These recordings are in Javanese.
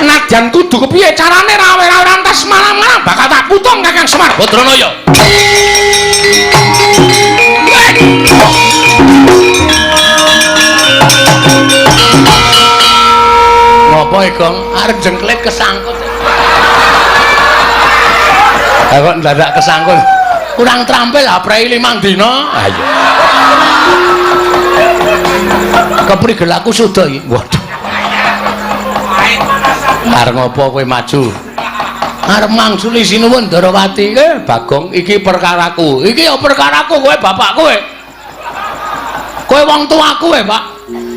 Nadyan kudu kepiye carane rawe-rawe rantas malam-malam bakal tak putung Kakang Semar Badranaya. Ngopo Gong? Arep jengklet kesangkut. Ha kok ndadak kesangkut. Kurang terampil aprei 5 dina. Ayo. Keprigel aku sudah iki. Waduh. Arep ngopo kowe maju? Arep mangsuli sinuwun Ndarawati. Bagong, iki perkaraku. Iki ya perkaraku kowe bapak kowe. Kowe wong tuaku kowe, Pak.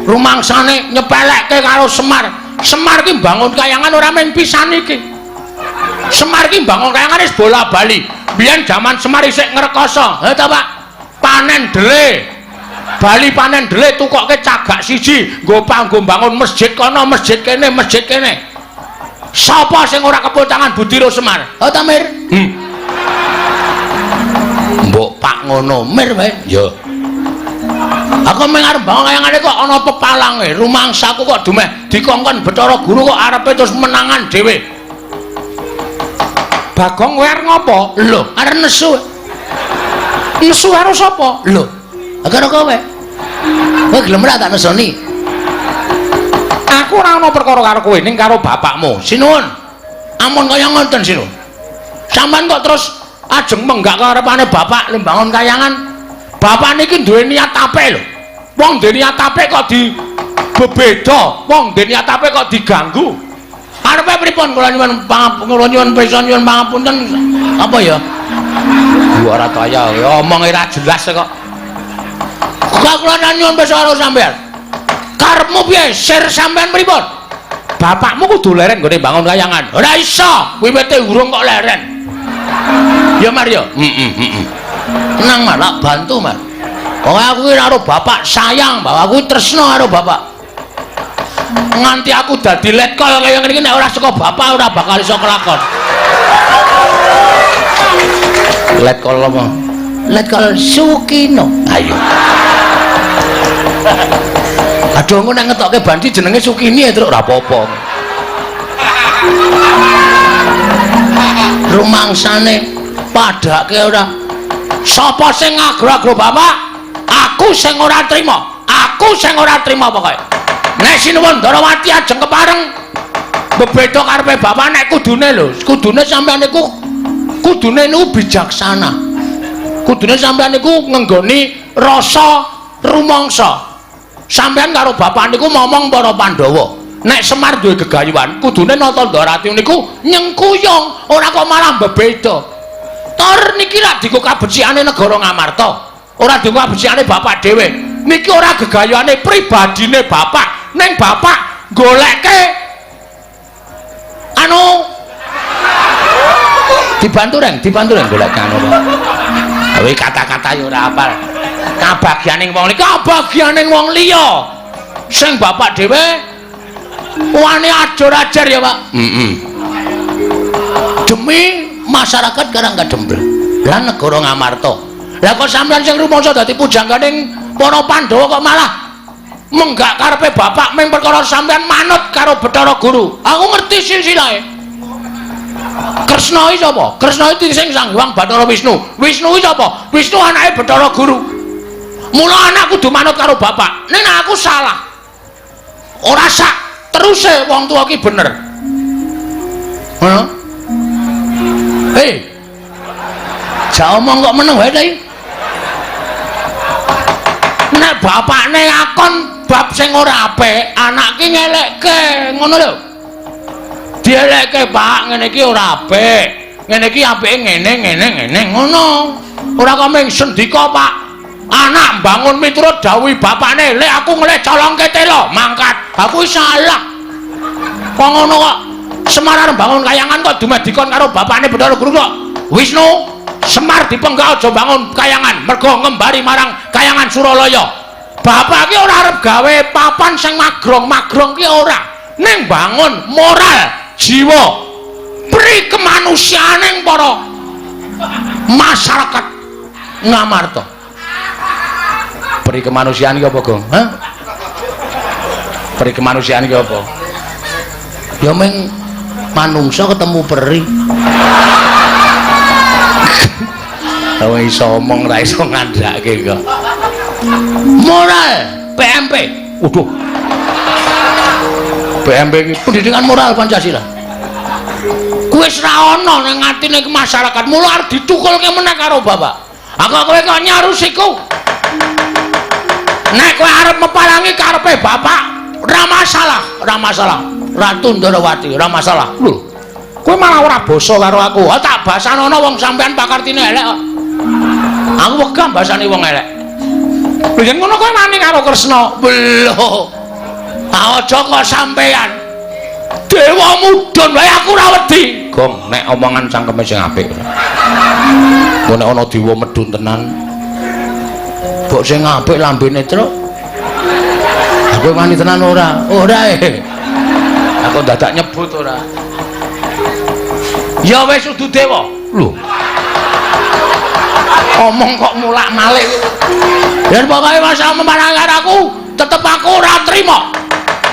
Rumangsane nyepelekke karo Semar. Semar ki mbangun kayangan ora mung pisan iki. Semar ki mbangun kayangan wis bola-bali. Biyen jaman Semar isih ngrekoso. Ha ta, Pak? Panen dele. Bali panen dele tukokke cagak siji, nggo panggo bangun masjid kono, masjid kene, masjid kene. Sapa sing ora kepul tangan Budiro Semar? Ha ta, Mir? Mbok Pak ngono, Mir wae. Ya. Aku mung arep bangun kayangane kok ana pepalange, rumangsaku kok dumeh dikongkon Bathara Guru kok arepe terus menangan dhewe. Bagong kowe arep ngopo? Lho, arep nesu. Nesu karo sapa? Lho, karo kowe. Kowe gelem ora tak nesoni? Aku ora ana perkara karo kowe ning karo bapakmu. Sinuwun. Ampun kaya ngoten sinuwun. Sampeyan kok terus ajeng menggak karepane bapak le mbangun kayangan. Bapak niki duwe niat apik lho. Wong duwe niat apik kok di bebeda, wong duwe niat apik kok diganggu. Arepe pripun kula nyuwun kula nyuwun pirsa nyuwun pangapunten apa ya? Ora kaya omong ora jelas kok. Kok kula nyuwun pirsa karo sampeyan. Karepmu piye? Sir sampeyan pripun? Bapakmu kudu leren nggone bangun kayangan. Ora iso, wiwite urung kok leren. Ya Mar ya? Heeh, heeh. Tenang Mar, tak bantu Mar. Pokoke aku ki karo bapak sayang, bahwa aku tresno karo bapak. Nganti aku dadi letkol kaya ngene iki nek ora saka bapak ora bakal iso kelakon. Letkol apa? Letkol Sukino. Ayo. Aduh engko nek ngetokke banci jenenge Sukini ya truk ora apa-apa. Rumangsane padake ora. Sapa sing ngagro-agro bapak? Aku sing ora trima. Aku sing ora trima pokoke. Nek sinuwun Ndarawati ajeng kepareng bebeda karepe bapak nek kudune lho, kudune sampeyan niku kudune niku bijaksana. Kudune sampeyan niku ngenggoni rasa rumangsa. Sampeyan karo bapak niku momong para Pandhawa. Nek Semar duwe gegayuhan, kudune nata Ndarawati niku nyengkuyung, ora kok malah bebeda. Tor niki lak dienggo kabecikane negara Ngamarta. Ora dienggo kabecikane bapak dhewe. Niki ora gegayuhane pribadine bapak, ning bapak goleke anu dibantu reng, dibantu reng golek anu. Kuwi kata-kata ya ora apal. Kabagyaning wong liya, kabagyaning wong liya. Sing bapak dhewe wani ajur-ajar ya, Pak. Heeh. Demi masyarakat Karang Kadempel lan negara Ngamarta. Lah kok sampeyan sing rumangsa dadi pujangganing para Pandhawa kok malah menggak karepe bapak ming perkara sampeyan manut karo Bathara Guru. Aku ngerti silsilahe. Kresna iki sapa? Kresna iki sing Sang Hyang Bathara Wisnu. Wisnu iki sapa? Wisnu anake Bathara Guru. Mula anak kudu manut karo bapak. Ning aku salah. Ora sak teruse wong tuwa ki bener. Ngono? Hei. Jak omong kok meneng wae ta iki? Nek bapakne ngakon bab sing ora apik, anak ki ngelekke, ngono lho. Dielekke, Pak, ngene iki ora apik. Ngene iki apike ngene ngene ngene ngono. Ora kok mung sendika, Pak. Anak mbangun miturut dawuh bapakne, "Lek aku ngelih colongke telo, mangkat." Aku salah. Kok ngono kok Semar arep bangun kayangan kok dumeh dikon karo bapakne Bathara Guru kok. Wisnu, Semar dipenggak aja bangun kayangan mergo ngembari marang kayangan Suralaya. Bapak ki ora arep gawe papan sing magrong-magrong ki ora. Ning bangun moral, jiwa, pri kemanusiaaning para masyarakat Ngamarta. Pri kemanusiaan ki apa, Gong? Hah? Pri kemanusiaan ki apa? Ya ming manungsa ketemu peri. Kowe iso omong ra iso ngandhake kok. Moral PMP. Waduh. PMP iki pendidikan moral Pancasila. Kuwi wis ra ana ning atine masyarakat. Mula arep ditukulke meneh karo bapak. Aku kowe kok nyarusiku. Nek kowe arep meparangi karepe bapak, ora masalah, ora masalah. Ratu Ndorowati, ora masalah. Lho. Kowe malah ora basa karo aku. Ha tak basanono wong sampean pakartine elek kok. Aku wegah basane wong elek. Lho yen ngono kowe wani karo Kresna. Lho. Aja kok sampean. Dewa mudhun wae aku ora wedi. Gong nek omongan cangkeme sing apik. Engko nek ana dewa medhun tenan. Mbok sing apik lambene truk. Aku wani tenan ora? Ora e. Aku dadak nyebut ora. Ya wis udu dewa. Lho. Omong kok mulak-malik. Yen pokoke masa memarang karo aku, tetep aku ora trima.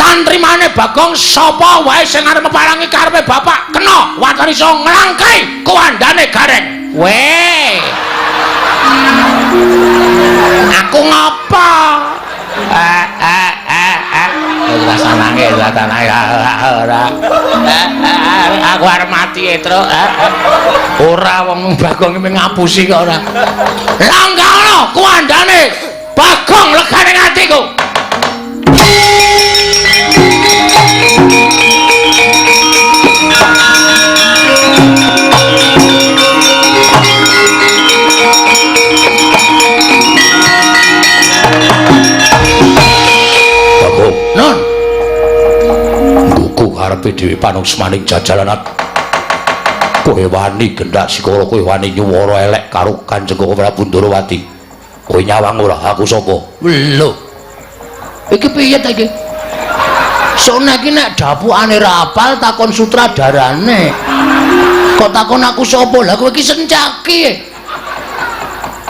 Tantrimane Bagong sapa wae sing arep meparangi karepe bapak kena waton iso nglangkai kuwandane Gareng. Weh. Aku ngapa? Ora sanange, ora tanange, ora. Aku arep mati, Truk. Ora wong Bagong iki ngapusi kok ora. Lah enggak ono kuwandane Bagong legane atiku. Bagong, non. Ngguku karepe dhewe panungsmaning jajalanat. Kowe wani gendak sikara, kowe wani nyuwara elek karo Kanjeng Prabu Ndorowati. Kowe nyawang ora aku sapa? Lho. Iki piye ta iki? Sone iki nek dapukane ra apal takon sutradarane. Kok takon aku sapa? Lah kowe iki Sencaki.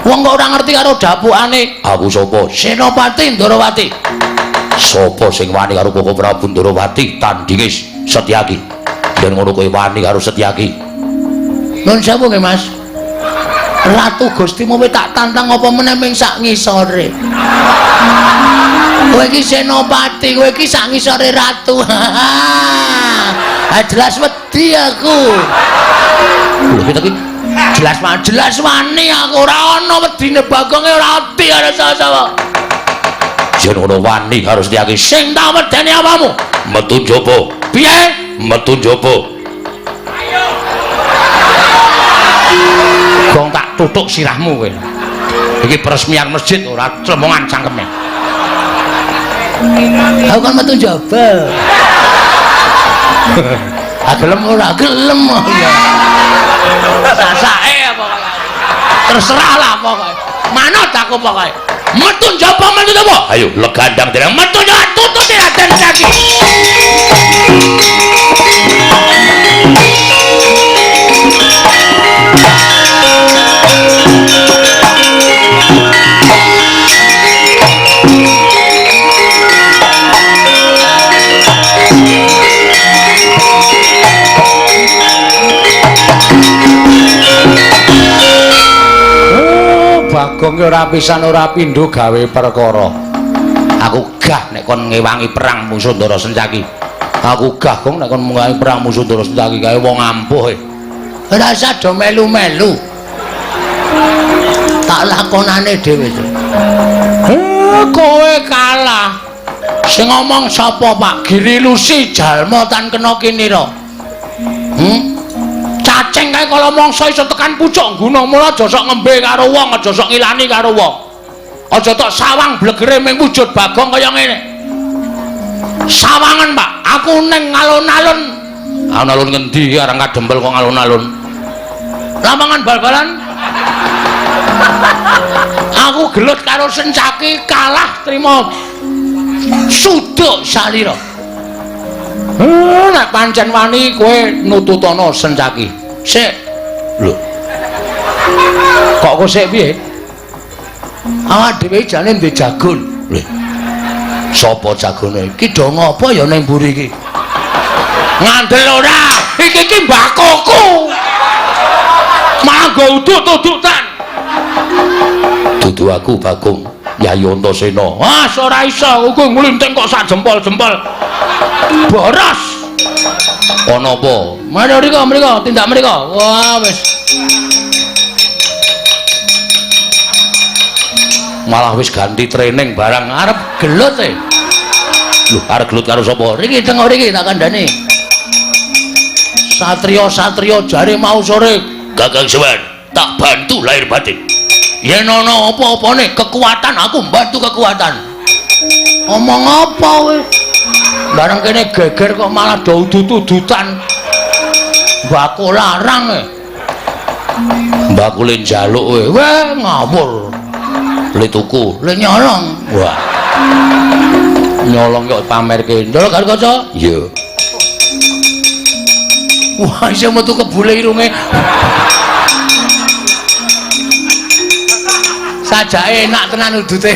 Wong kok ora ngerti karo dapukane. Aku sapa? Senopati Ndorowati. Sapa sing wani karo Koko Prabu Ndorowati tandinge Setyaki? Yen ngono kowe wani karo Setyaki. Nuwun sewu nggih, Mas. Ratu Gustimu tak tantang apa meneh ming sak ngisore. Kowe iki senopati, kowe iki sak ngisore ratu. Ah jelas wedi aku. Lho kita iki jelas jelas wani aku ora ana wedine Bagonge ora wedi karo sapa-sapa. Yen ngono wani karo Setyaki sing tak wedeni apamu? Metu njaba. Piye? Metu njaba. Gong tak tutuk sirahmu kowe. Iki peresmian masjid ora clemongan cangkeme. Aku kan metu njaba. Ah gelem ora gelem ya. Sasake pokoke. Terserah lah pokoke. Manut aku pokoke. Metu njaba metu njaba. Ayo legandang dereng metu njaba tututi Raden Setyaki. Bagong ki ora pisan ora pindho gawe perkara. Aku gah nek kon ngewangi perang musuh Ndara Sencaki. Aku gah gong nek kon ngewangi perang musuh Ndara Sencaki kae wong ampuh e. Ora usah do melu-melu. Tak lakonane dhewe. Kowe kalah. Sing ngomong sapa, Pak? Giri Lusi jalma tan kena kinira. Cacing kae kala mangsa iso tekan pucuk gunung, mula aja sok ngembe karo wong, aja sok ngilani karo wong. Aja tok sawang blegere ming wujud Bagong kaya ngene. Sawangen, Pak, aku ning alun-alun. Alun-alun ngendi arang kadempel kok alun-alun? Lapangan bal-balan. Aku gelut karo Sencaki kalah trima suduk salira. Nek pancen wani kowe nututana Sencaki. Sik. Lho. Kok kowe sik piye? Awak dhewe jane ndek jagon. Lho. Sapa jagone? Iki do ngopo ya ning mburi iki? Ngandel ora? Iki iki mbakoku. Malah nggo udut-udutan. Dudu aku Bagong Yayi Antasena. Ah, ora iso, kowe nglinting kok sak jempol-jempol. Boros. Ana apa? Mari mriko, mriko, tindak mriko. Wah, wis. Malah wis ganti training barang arep gelut e. Lho, arep gelut karo sapa? Riki tengok riki tak kandhani. Satria-satria jare mau sore, Kakang Semar, tak bantu lahir batin. Yen ana apa-apane kekuatan aku mbantu kekuatan. Omong apa kowe? Bareng kene geger kok malah do udut-udutan. Mbako larang e. Mbako le njaluk kowe. Weh ngawur. Le tuku, le nyolong. Wah. Nyolong kok pamerke. Ndelok karo kaca? Iya. Wah, isih metu kebule irunge. Sajake enak tenan udute.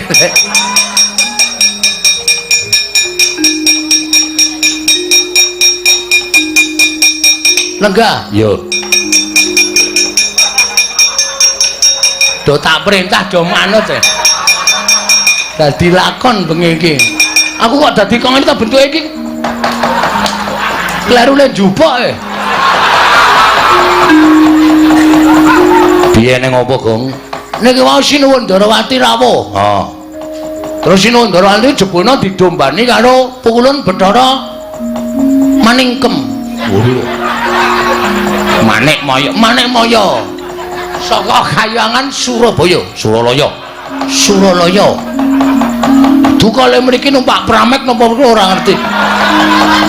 Lenggah? Iya. Do tak perintah do manut e. Dadi lakon bengi iki. Aku kok dadi kok ngene ta bentuke iki. Klerune njupuk e. Piye ning apa, Gong? Niki wau Sinuwun Ndarawati rawuh. Ha. Terus Sinuwun Ndarawati jebulna didombani karo Pukulun Bathara Maningkem. Manik Maya, Manik Maya. Saka kayangan Surabaya, Suralaya. Suralaya. Duka le mriki numpak pramek napa ora ngerti.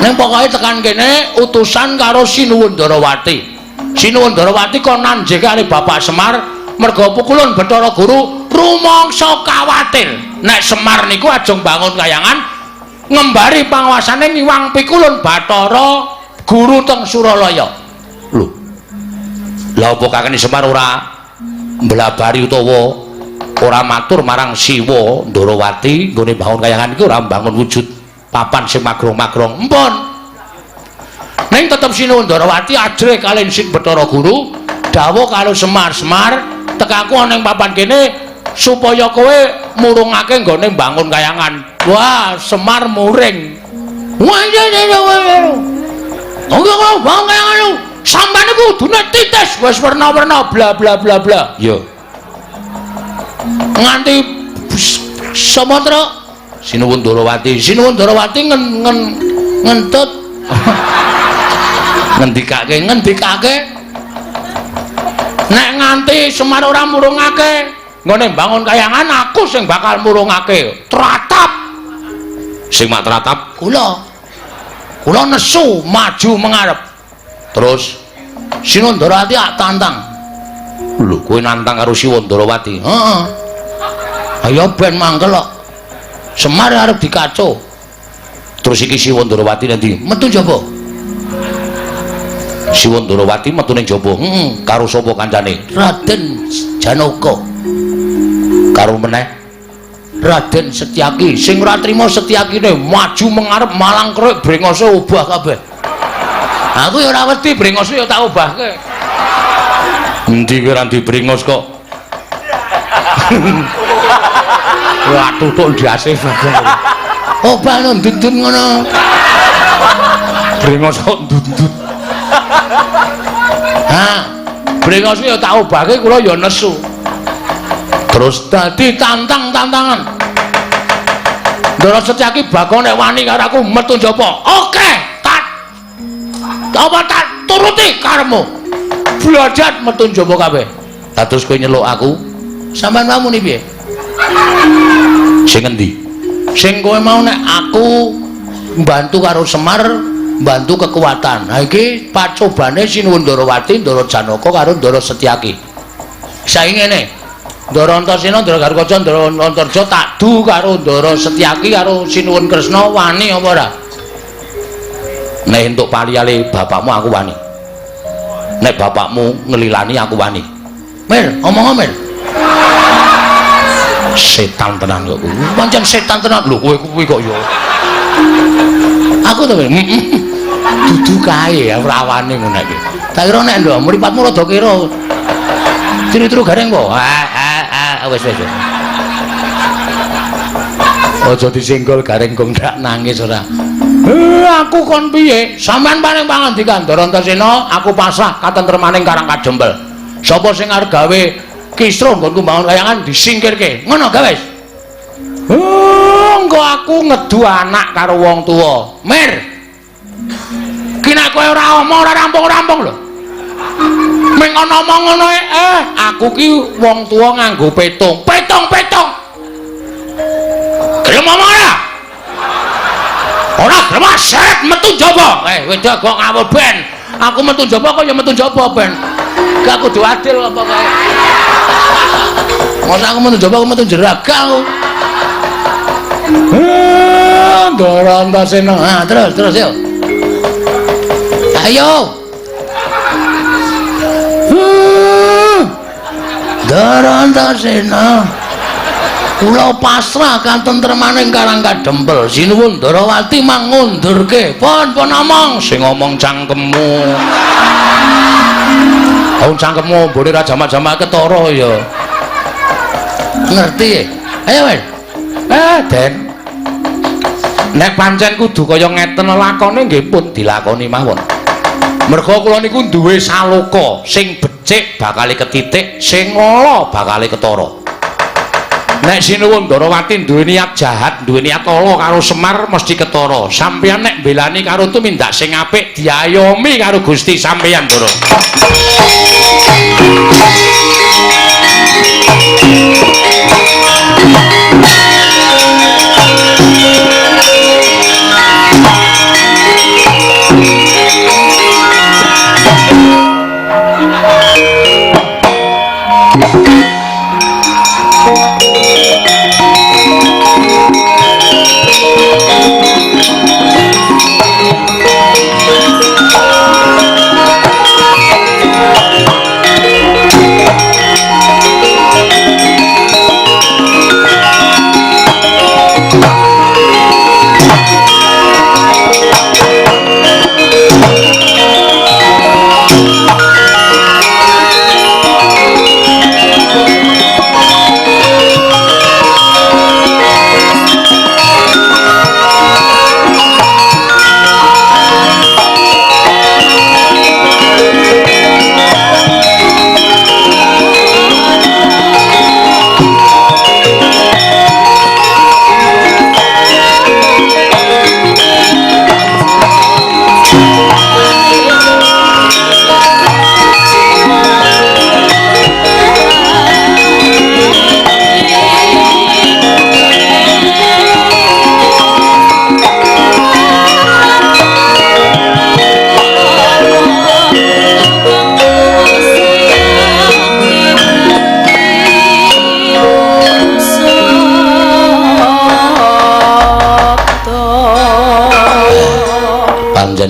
Ning pokoke tekan kene utusan karo Sinuwun Ndarawati. Sinuwun Ndarawati kon nanjeke karo Bapak Semar merga Pukulun Bathara Guru rumangsa kawatir nek Semar niku ajeng bangun kayangan ngembari panguasane ngiwang Pikulun Bathara Guru teng Suralaya. Lho. Lha apa kakene Semar ora mblabari utawa ora matur marang Siwa Ndarawati nggone bangun kayangan iki ora mbangun wujud papan sing magrong-magrong. Empun. Ning tetep Sinuwun Ndarawati ajrih kaliyan Sin Bathara Guru dawuh karo Semar, Semar tekaku ana ing papan kene supaya kowe murungake nggone mbangun kayangan. Wah, Semar muring. Wah, iya iya iya. Oke, bangun kayangan. Sampeyan iku kudune titis wis werna-werna bla bla bla bla. Iya. Nganti Sumatera Sinuwun Ndarawati, Sinuwun Ndarawati ngentut. Ngendikake, ngendikake. Nek nganti Semar ora murungake nggone mbangun kayangan aku sing bakal murungake. Tratap. Sing mak tratap kula. Kula nesu maju mengarep. Terus Sinuwun Ndarawati ak tantang. Lho, kowe nantang karo Siwa Ndarawati? Heeh. Ayo ben mangkel kok. Semar arep dikaco. Terus iki Siwa Ndarawati nanti metu njaba. Siwa Ndarawati metu ning jaba. Heeh, karo sapa kancane? Raden Janaka. Karo meneh Raden Setyaki. Sing ora trima Setyakine maju mengarep malang krek brengose obah kabeh. Aku ya ora wedi brengose ya tak obahke. Endi kowe ora ndi brengos kok. Wah tutuk ndase Bagong. Obah no ndut-ndut ngono. Brengos kok ndut-ndut. Ha, brengos ya tak obahke kula ya nesu. Terus dadi tantang-tantangan. Ndara Setyaki Bagong nek wani karo aku metu njaba. Oke, tak apa tak turuti karepmu. Blajat metu njaba kabeh. Lah terus kowe nyeluk aku, sampean mau muni piye? Sing endi? Sing kowe mau nek aku mbantu karo Semar, mbantu kekuatan. Ha iki pacobane Sinuwun Ndarawati, Ndara Janaka karo Ndara Setyaki. Saiki ngene. Ndara Antasena, Ndara Garukaca, Ndara Antarja tak du karo Ndara Setyaki karo Sinuwun Kresna wani apa ora? Nek entuk paliyale bapakmu aku wani. Nek bapakmu ngelilani aku wani. Mir, omong Mir. Setan tenan kok kowe. Pancen setan tenan. Lho kowe kuwi kok ya. Aku to, heeh. Dudu kae ya rawane ngono iki. Tak kira nek ndok mripatmu rada kira. Tiru-tiru gareng po. Ah wis wis. Aja disenggol gareng gong ndak nangis ora. Aku kon piye? Sampeyan paring pangandikan Ndara Antasena, aku pasrah katentremaning Karang Kadempel. Sapa sing arep gawe kisruh nggonku mbangun kayangan disingkirke. Ngono ga wis. Engko aku ngedu anak karo wong tuwa. Mir. Ki nek kowe ora omong ora rampung-rampung lho. Ming ana omong ngono aku ki wong tuwa nganggo petung. Petung-petung. Gelem omong ora? Ora gelem seret metu njaba. Wedok kok ngawur ben. Aku metu njaba kok ya metu njaba ben. Gak kudu adil apa kae. Masa aku metu njaba aku metu jeraga aku. Ndara Antasena. Ah, terus terus yo. Ayo. Ndara Antasena. Kula pasrah katentremaning Karang Kadempel. Sinuwun Ndarawati mangundurke. Pun pun omong sing ngomong cangkemmu. Wong cangkemmu mbone ra jamak-jamak ketara ya. Ngerti? Ayo wis. Den. Nek pancen kudu kaya ngeten lakone nggih pun dilakoni mawon. Merga kula niku duwe saloka sing becik bakale ketitik, sing ala bakale ketara. Nek Sinuwun Ndarawati duwe niat jahat, duwe niat ala karo Semar mesti ketara. Sampeyan nek mbelani karo tumindak sing apik diayomi karo Gusti sampeyan, Ndara.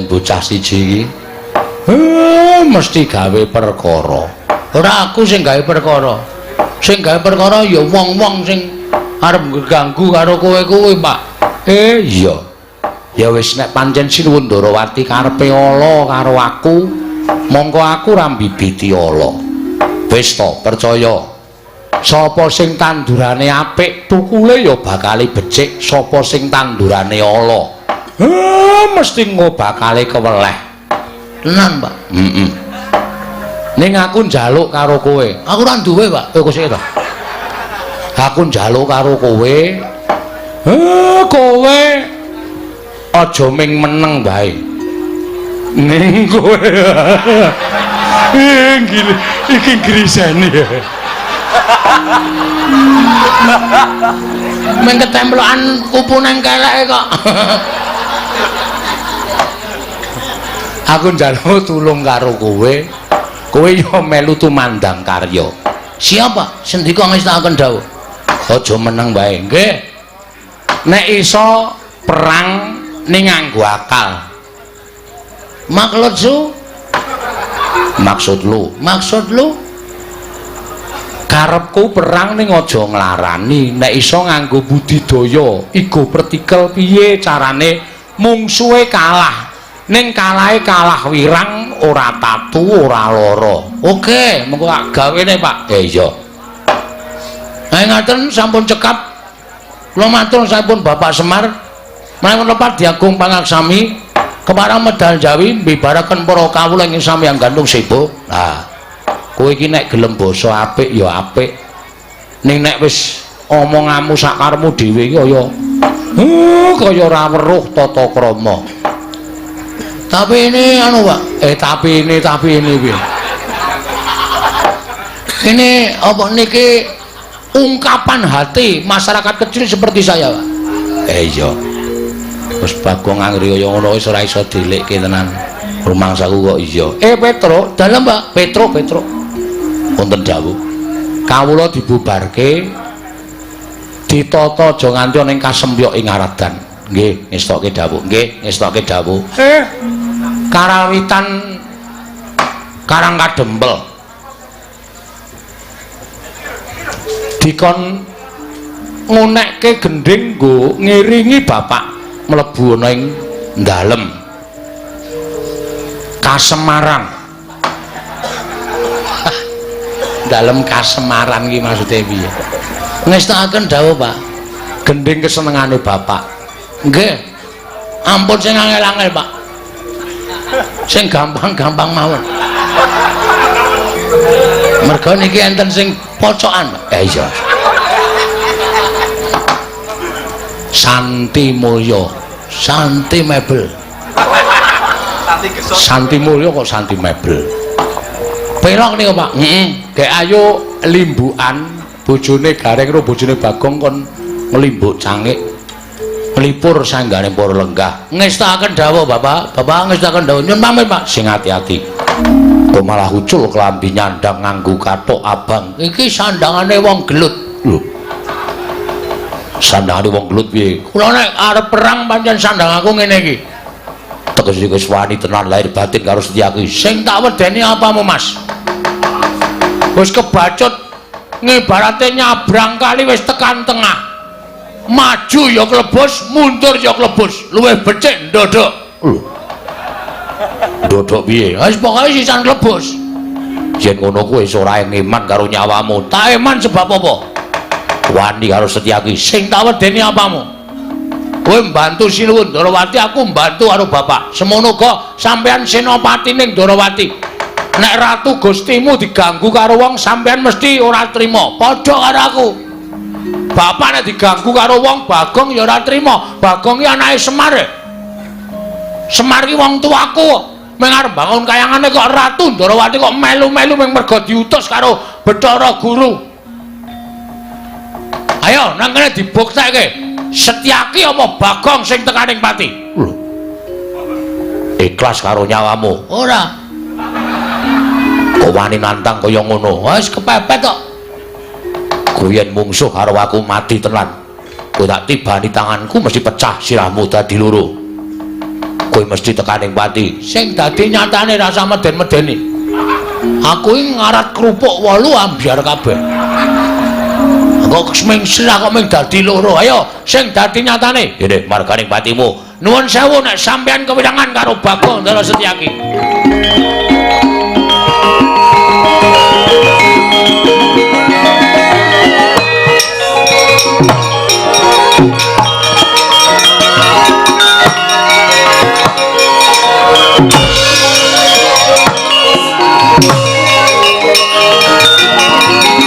Bocah siji iki mesti gawe perkara. Ora aku sing gawe perkara. Sing gawe perkara ya wong-wong sing arep ngganggu karo kowe kuwi, Pak. Iya. Ya wis nek pancen Sinuwun Ndarawati karepe ala karo aku, mongko aku ora mbibiti ala. Wis to, percaya. Sapa sing tandurane apik, tukule ya bakale becik. Sapa sing tandurane ala, mesti engko bakale keweleh. Tenan, Pak. Heeh. Ning aku njaluk karo kowe. Aku ora duwe, Pak. Kok sik to. Aku njaluk karo kowe. Kowe aja ming meneng wae. Ning kowe. Iki grisene. Ming ketemplokan kupu nang keleke kok. Aku njaluk tulung karo kowe. Kowe yo melu tumandang karya. Siapa? Sendika ngestakaken dawuh. Aja meneng wae, nggih. Nek iso perang ning nganggo akal. Maksud su? Maksud lu? Maksud lu? Karepku perang ning aja nglarani, nek iso nganggo budidaya, igo pertikel piye carane mungsuhe kalah. Ning kalahe kalah wirang, ora tatu, ora lara. Oke, mengko tak gawene, Pak. Iya. Nah, ngaten sampun cekap. Kula matur sampun Bapak Semar. Menawi lepat diagung pangaksami keparang medal Jawi mbibaraken para kawula ing samyang gantung sebo. Nah, kowe iki nek gelem basa apik ya apik. Ning nek wis omonganmu sakarepmu dhewe iki kaya kaya ora weruh tata krama. Tapi ini anu, Pak. Tapi ini piye? Ini apa niki ungkapan hati masyarakat kecil seperti saya, Pak. Iya. Wis Bagong anggere kaya ngono wis ora iso dilikke tenan. Rumangsaku kok iya. Petro, dalem, Pak. Petro. Wonten dawuh. Kawula dibubarke ditata aja nganti ana ing kasempyok ing Aradan. Nggih, ngestokke dawuh. Nggih, ngestokke dawuh. Karawitan Karang Kadempel. Dikon ngunekke gendhing nggo ngiringi bapak mlebu ana ing dalem Kasemaran. Dalem Kasemaran iki maksude piye? Ngestokaken dawuh, Pak. Gendhing kesenengane bapak. Nggih. Ampun sing angel-angel, Pak. Sing gampang-gampang mawon. Mergo niki enten sing pocokan, Pak. Iya. Santi Mulya, Santi Mebel. Santi gesot. Santi Mulya kok Santi Mebel. Pelok niku, Pak. Heeh. Gek ayo limbukan bojone Gareng karo bojone Bagong kon nglimbuk cangik. Nglipur sanggane para lenggah. Ngestakaken dawuh, Bapak. Bapak ngestakaken dawuh. Nyun pamit, Pak. Sing ati-ati. Kok malah ucul klambi nyandang nganggo kathok abang. Iki sandangane wong gelut. Lho. Sandangane wong gelut piye? Kula nek arep perang pancen sandang aku ngene iki. Tegese wis wani tenan lahir batin karo Setyaki. Sing tak wedeni apamu, Mas? Wis kebacut ngibarate nyabrang kali wis tekan tengah. Maju ya klebus, mundur ya klebus. Luwih becik ndodok. Lho. Ndodok piye? Wis pokoke sisan klebus. Yen ngono kuwi wis ora eman karo nyawamu. Tak eman sebab apa? Wani karo Setyaki. Sing tak wedeni apamu? Kowe mbantu Sinuwun Ndorowati, aku mbantu karo bapak. Semono uga sampeyan senopati ning Ndorowati. Nek ratu Gustimu diganggu karo wong, sampeyan mesti ora trima. Padha karo aku. Bapak nek diganggu karo wong, Bagong ya ora trima. Bagong iki anake Semar. Semar iki wong tuaku. Meng arep bangun kayangane kok Ratu Ndorowati kok melu-melu meng mergo diutus karo Bathara Guru. Ayo nang kene dibuktekke. Setyaki apa Bagong sing tekaning pati? Lho. Ikhlas karo nyawamu? Ora. Kok wani nantang kaya ngono? Wis kepepet kok. Kowe yen mungsuh karo aku mati tenan. Kowe tak tibani tanganku mesti pecah sirahmu dadi loro. Kowe mesti tekaning pati. Sing dadi nyatane rasa meden-medeni. Aku iki ngarat kerupuk 8 ambyar kabeh. Kok ming sirah kok ming dadi loro. Ayo sing dadi nyatane. Ngene marganing patimu. Nuwun sewu nek sampeyan kewirangan karo Bagong Ndara Setyaki.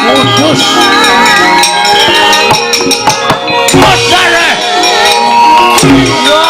Kudus. Modare. Iya.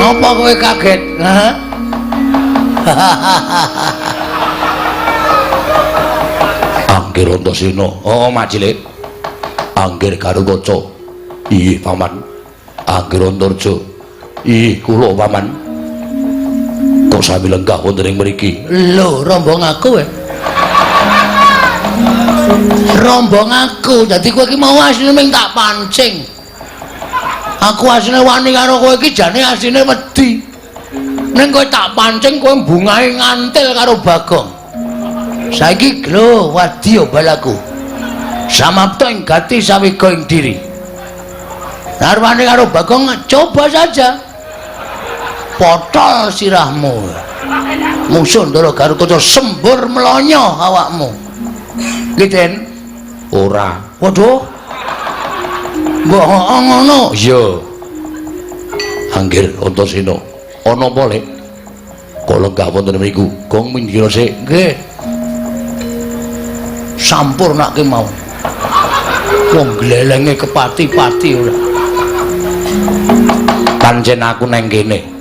Napa kowe kaget? Hah? Anggir Antasena. Oh, Mak Cilik. Anggir Garukaca. Iya, Paman. Anggir Antarja. Iya, kula Paman. Kok sami lenggah wonten ing mriki? Lho, rombong aku kowe. Rombong aku. Dadi kowe iki mau asline ming tak pancing. Aku asline wani karo kowe iki jane asline wedi. Ning kowe tak pancing kowe bungahe ngantil karo Bagong. Saiki lho wadya balaku. Samapta ing gati sawega ing diri. Arwane karo Bagong coba saja. Potol sirahmu. Musuh Ndara Garukaca sembur mlonyo awakmu. Nggih, Den? Ora. Waduh. Mbok ngono. Iya. Anggir Antasena. Ana apa, Lek? Kok lenggah wonten mriku? Gong minggir sik. Nggih. Sampurnake mau. Wong glelenge kepati-pati ora. Pancen aku neng kene.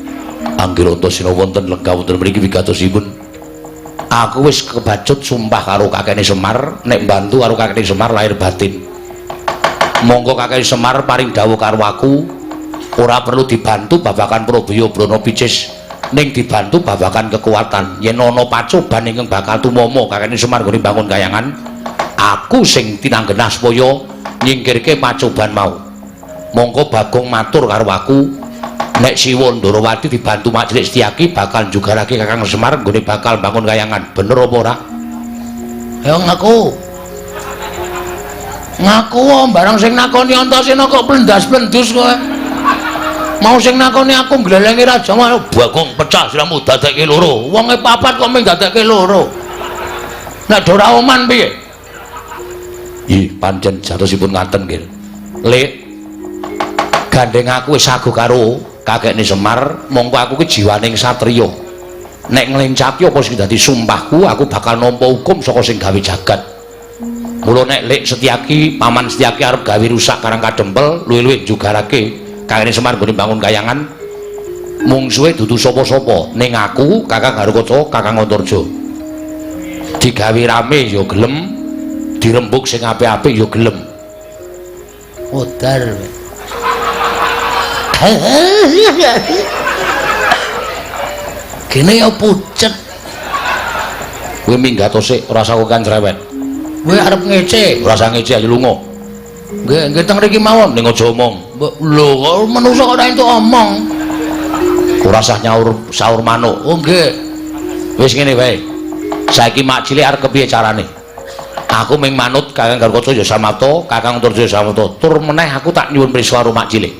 Anggir Antasena wonten lenggah wonten mriki wigatosipun. Aku wis kebacut sumpah karo kakekne Semar nek mbantu karo kakekne Semar lahir batin. Monggo kakekne Semar paring dawuh karo aku ora perlu dibantu babagan Probaya Brana Picis ning dibantu babagan kekuatan. Yen ana pacoban ingkang bakal tumama kakekne Semar nggone bangun kayangan, aku sing tinanggenah supaya nyingkirke pacoban mau. Monggo Bagong matur karo aku nek Siwa Ndarawati dibantu Mak Cilik Setyaki bakal njugarake Kakang Semar nggone bakal bangun kayangan. Bener apa ora? Ya ngaku. Ngaku barang sing nakoni Antasena kok plendas-plendus kowe. Mau sing nakoni aku nglelengi raja mau Bagong pecah siramu dadekke loro. Wonge papat kok mung dadekke loro. Nek ora oman piye? Ih, pancen jatosipun ngaten nggih. Lek gandeng aku wis sago karo kakekne Semar, mongko aku ki jiwaning satriya. Nek nglencati apa sing dadi sumpahku, aku bakal nampa hukum saka sing gawe jagat. Mula nek Lek Setyaki, Paman Setyaki arep gawe rusak Karang Kadempel, luwih-luwih njugarake kakekne Semar nggone bangun kayangan, mungsuhe dudu sapa-sapa, ning aku, Kakang Garukaca, Kakang Antarja. Digawe rame ya gelem, dirembug sing apik-apik ya gelem. Modar. Gene ya pucet. Kowe minggat sik, ora usah kokan cerewet. Kowe arep ngece, ora usah ngece ayo lunga. Nggih, nggih teng mriki mawon ning aja omong. Lho, kok manungsa kok ora entuk omong. Ora usah nyaur saur manuk. Oh nggih. Wis ngene wae. Saiki Mak Cilik arep kepiye carane? Aku ming manut Kakang Garukaca ya samapta, Kakang Antarja ya samapta. Tur meneh aku tak nyuwun prisa karo Mak Cilik.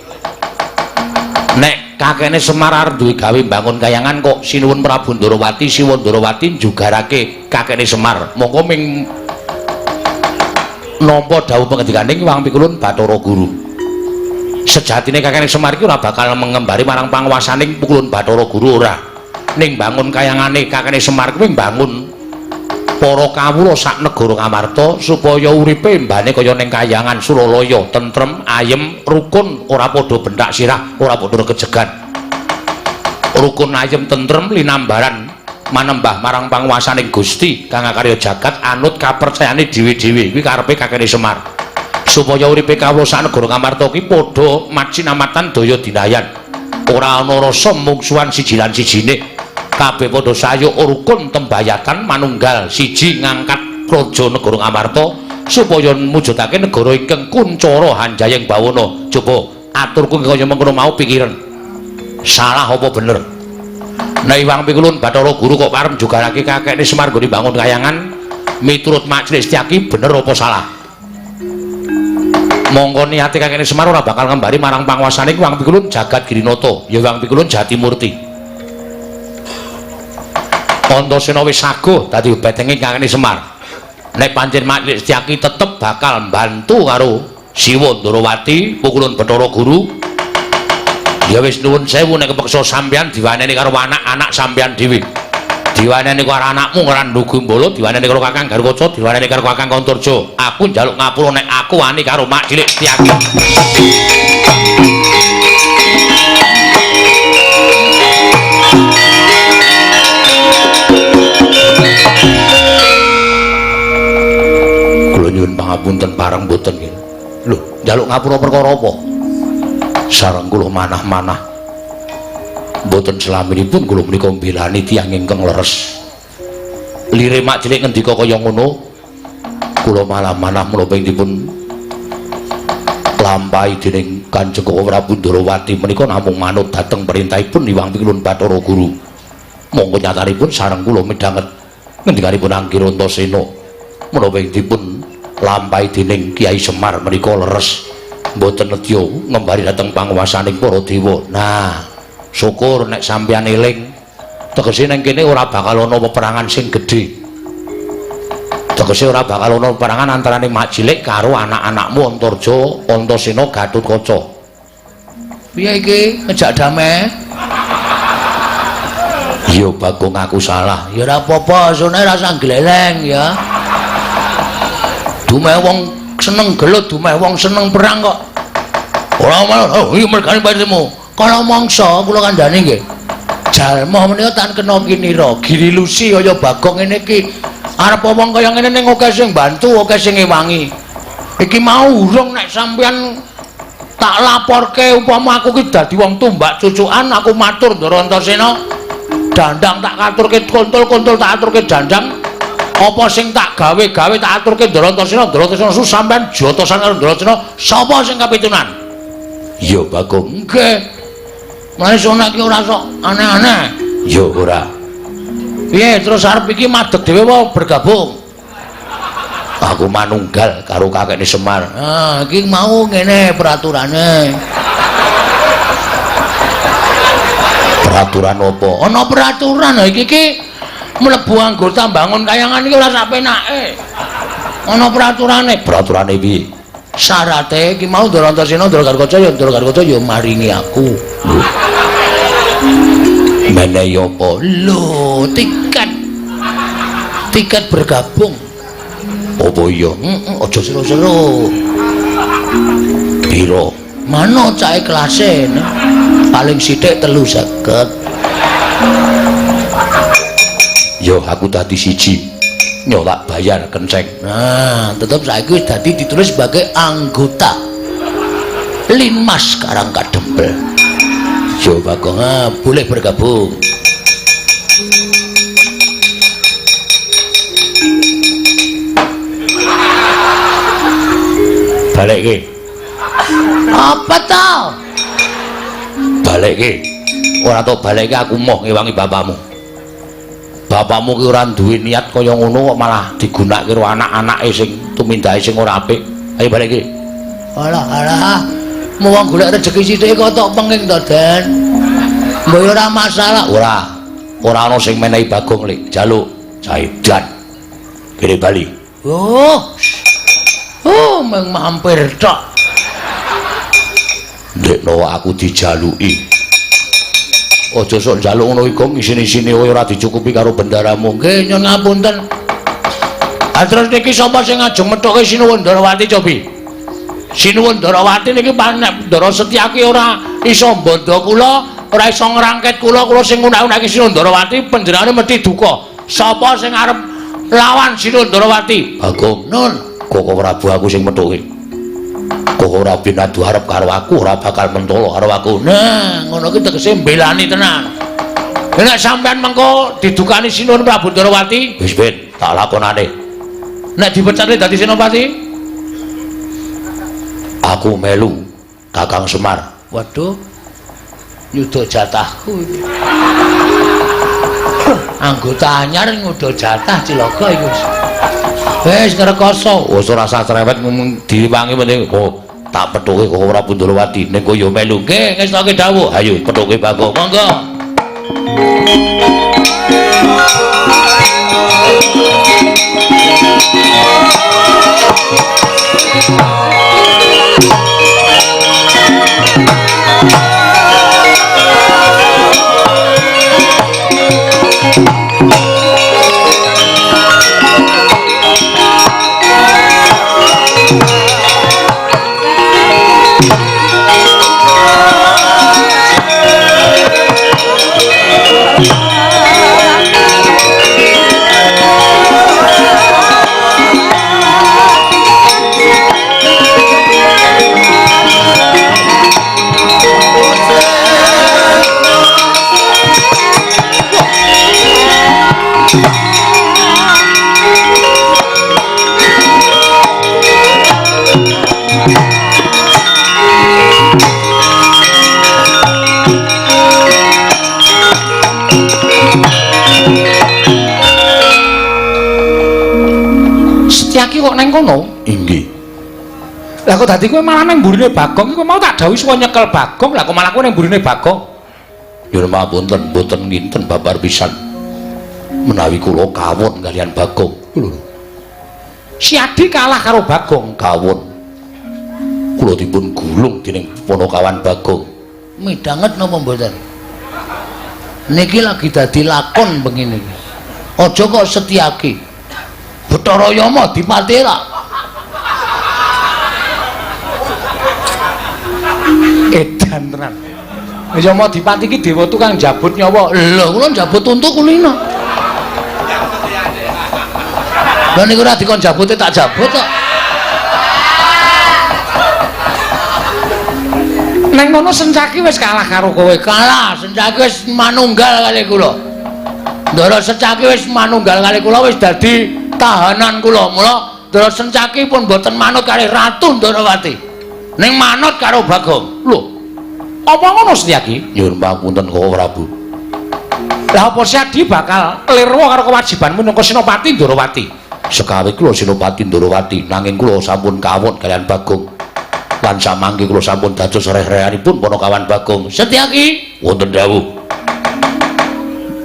Nek kakekne Semar arep duwe gawe mbangun kayangan kok sinuwun Prabu Ndarawati, Siwa Ndarawati njugarake kakekne Semar. Monggo ming nampa dawuh pangendikaning Hyang Pikulun Bathara Guru. Sejatine kakekne Semar iki ora bakal mengembari marang panguwasaning Pikulun Bathara Guru ora. Ning bangun kayangane kakekne Semar kuwi mbangun para kawula sak negara Ngamarta supaya uripe mbane kaya ning kayangan Suralaya, tentrem, ayem, rukun, ora padha benthak sirah, ora padha regejegan. Rukun, ayem, tentrem linambaran manembah marang panguwasaning Gusti kang akarya jagat anut kapercayane dhewe-dhewe. Kuwi karepe kakekne Semar. Supaya uripe kawula sak negara Ngamarta ki padha macinamatan daya dinayan. Ora ana rasa mungsuhan siji lan sijine. Kabeh padha sayuk rukun tembayatan manunggal siji ngangkat praja negara Ngamarta supaya mujudake negara ingkang kuncara hanjayeng bawana. Coba aturku kaya mengkono mau pikiran. Salah apa bener? Nek Hyang Pikulun Bathara Guru kok parem jugarake kakekne Semar nggone bangun kayangan miturut Mak Cilik Setyaki bener apa salah? Mongko niate kakekne Semar ora bakal ngembari marang panguwasane Hyang Pikulun Jagat Girinata, ya Hyang Pikulun Jatimurti. Antasena wis saguh dadi betenge kakekne Semar. Nek pancen Mak Cilik Setyaki tetep bakal mbantu karo Siwa Ndarawati Pukulun Bathara Guru, ya wis nuwun sewu nek kepeksa sampeyan diwaneni karo anak-anak sampeyan dhewe. Diwaneni karo anakmu Randhu Gumbala, diwaneni karo Kakang Garukaca, diwaneni karo Kakang Antarja. Aku njaluk ngapura nek aku wani karo Mak Cilik Setyaki. Ngapunten pareng mboten nggih. Lho, njaluk ngapura perkara apa? Sareng kula manah-manah. Mboten selaminipun kula menika mbelani tiyang ingkang leres. Lire mak cilik ngendika kaya ngono, kula malah manah menapa ing dipun lampahi dening Kanjeng Koko Prabu Ndorowati menika namung manut dhateng perintahipun Hyang Pikulun Bathara Guru. Monggo nyatanipun sareng kula midhanget ngendikanipun Angger Antasena menapa ing dipun lampahi dening Kyai Semar menika leres mboten nedya ngembari dhateng panguwasaning para dewa. Nah, syukur nek sampeyan eling. Tegese nang kene ora bakal ana peperangan sing gedhe. Tegese ora bakal ana peperangan antarane Mak Cilik karo anak-anakmu Antarja, Antasena, Gatotkaca. Piye iki? Ngejak damai? Iya Bagong, aku salah. Ya ora apa-apa, sone rasa gleleng ya. Dumeh wong seneng gelut, dumeh wong seneng perang kok. Ora malah, oh iya mergane patimu. Kala mangsa kula kandhani nggih. Jalma menika tan kena kinira, girilusi kaya Bagong ngene iki. Arep wong kaya ngene ning akeh sing bantu, akeh sing ngewangi. Iki mau urung nek sampeyan tak laporke upama aku ki dadi wong tumbak cucukan, aku matur Ndara Antasena. Dandang tak katurke kontol-kontol tak aturke dandang. Apa sing tak gawe-gawe tak aturke Ndara Antasena, Ndara Antasena su sampeyan jotosan karo Ndara Antasena, sapa sing kapitunan? Iya Bagong. Nggih. Mane sono iki ora sok aneh-aneh. Ya ora. Piye terus arep iki madeg dhewe apa bergabung? Aku manunggal karo kakekne Semar. Ah, iki mau ngene peraturane. Peraturan apa? Ana peraturan ha iki iki mlebu anggota bangun kayangan iki ora sak penake. Ana peraturane. Peraturane piye? Syarate iki mau Ndara Antasena, Ndara Gatotkaca ya Ndara Gatotkaca ya maringi aku. Lho. Menehi apa? Lho, tiket. Tiket bergabung. Apa iya? Heeh, aja seru-seru. Piro? Mano cahe kelase. Paling sithik 350. Yo aku dadi siji. Nyolak bayar kenceng. Nah, tetep saiki wis dadi ditulis sebagai anggota Linmas Karang Kadempel. Yo Bagong, boleh bergabung. Balekke. Apa to? Balekke. Ora tok balekke aku moh ngewangi bapakmu. Bapakmu ki ora duwe niat kaya ngono kok malah digunakake karo anak-anake sing tumindake sing ora apik. Ayo balekke. Alah alah. Wong golek rejeki sithik kok tok penging to, Den. Mbok ora masalah. Ora. Ora ana sing menehi Bagong lek jaluk caidan. Kene bali. Oh. Oh, mung mampir tok. Ndekno aku dijaluki. Aja sok njaluk ngono iku isin-isine ora dicukupi karo bendaramu. Nggih, nyun ngapunten. Ah terus niki sapa sing ngajeng methuke Sinuwun Ndarawati cobi? Sinuwun Ndarawati niki nek Ndara Setyaki ora iso mbandha kula, ora iso ngrangket kula, kula sing ngunak-unake Sinuwun Ndarawati panjenengane mesti duka. Sapa sing arep lawan Sinuwun Ndarawati? Bagong. Nun, Koko Prabu aku sing methuke. Koko Prabu adu arep karo aku ora bakal mentolo karo aku. Nah, ngono ki tegese mbelani tenan. Nek sampean mengko didukani Sinuwun Prabu Ndarawati, wis ben tak lakonane. Nek dipecate dadi senopati, aku melu Kakang Semar. Waduh, nyuda jatahku iki. Anggota anyar nyuda jatah cilaka iki. Wis ngrekoso, wis ora usah cerewet diwangi penting. Oh, tak pethuke Koko Prabu Ndarawati ning kowe ya melu. Nggih, ngestoke dawuh. Ayo pethuke Bagong. Monggo. kok neng kono? Inggih. Lah kok dadi kowe malah nang mburine Bagong iku mau tak dawuhi suwa nyekel Bagong, lah kok malah kowe nang mburine Bagong? Nyuwun pangapunten, mboten nginten babar pisan. Menawi kula kawon kaliyan Bagong. Lho. Siadi kalah karo Bagong, kawon. Kula dipun gulung dening Panakawan Bagong. Midhanget napa mboten? Niki lagi dadi lakon bengi niki. Aja kok Setyaki. Bathara Yama dipati ra. Edan tenan. Yama dipati iki dewa tukang jabut nyawa. Lho, kula njabut untu kulino. Lah niku ora dikon jabute tak jabut kok. Neng kono Sencaki wis kalah karo kowe. Kalah, Sencaki wis manunggal kali kula. Ndara Sencaki wis manunggal kali kula wis dadi tahanan kula. Mula Ndara Sencaki pun mboten manut kali Ratu Ndorowati. Ning manut karo Bagong. Lho. Apa ngono Setyaki? Nyuwun pangapunten Koko Prabu. Lah apa Setyaki bakal lirwa karo kewajibanmu minangka Senopati Ndorowati? Sekawe kula Senopati Ndorowati, nanging kula sampun kawon kaliyan Bagong. Lan samangke kula sampun dados reh-rehanipun Panakawan Bagong. Setyaki, wonten dawuh.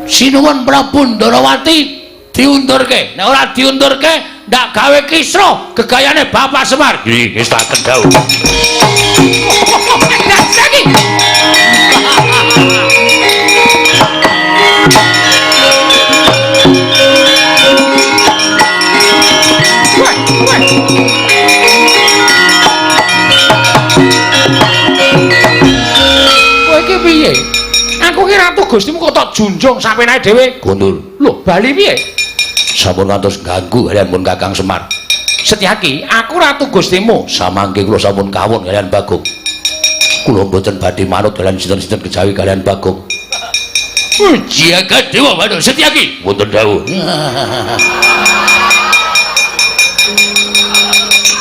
Sinuwun Prabu Ndorowati diundurke. Nek ora diundurke, ndak gawe kisruh gegayane Bapak Semar. Nggih, ngestaken dawuh. Setyaki. Kowe iki piye? Aku ki ratu Gustimu kok tok junjung sampenae dhewe. Gondol. Lho, bali piye? Sampun ngantos ganggu kaliyan pun Kakang Semar. Setyaki, aku ratu Gustimu. Samangke kula sampun kawon kaliyan Bagong. Kula mboten badhe manut kaliyan sinten-sinten kejawi kaliyan Bagong. Jagat Dewa Bathara Setyaki, wonten dawuh.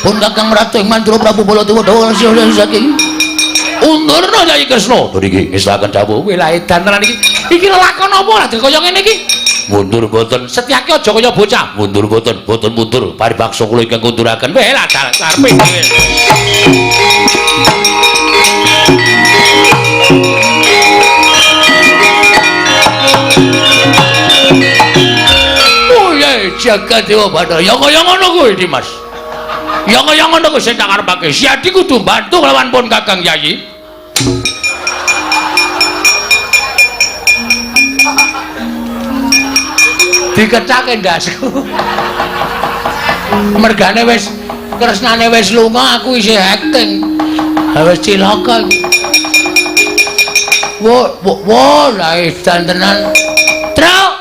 Pun Kakang Ratu ing Mandura Prabu Baladewa Dawa saking undurna Kyai Kresna. Niki ngestaken dawuh. Kowe lah edan tenan iki. Iki lelakon apa lah kaya ngene iki? Mundur mboten. Setyaki aja kaya bocah. Mundur mboten, mboten mundur. Paribaksa kula ingkang kunduraken. Weh lah karepe dhewe. Oh ya jagat Dewa Bathara. Ya kaya ngono kuwi Dimas. Ya kaya ngono kuwi sing tak karepake. Siadi kudu mbantu kelawan pun Kakang Yayi. Dikecake ndasku. Mergane wis kresnane wis lunga aku isih acting. Ha wis cilaka iki. Wo wo lah edan tenan. Truk.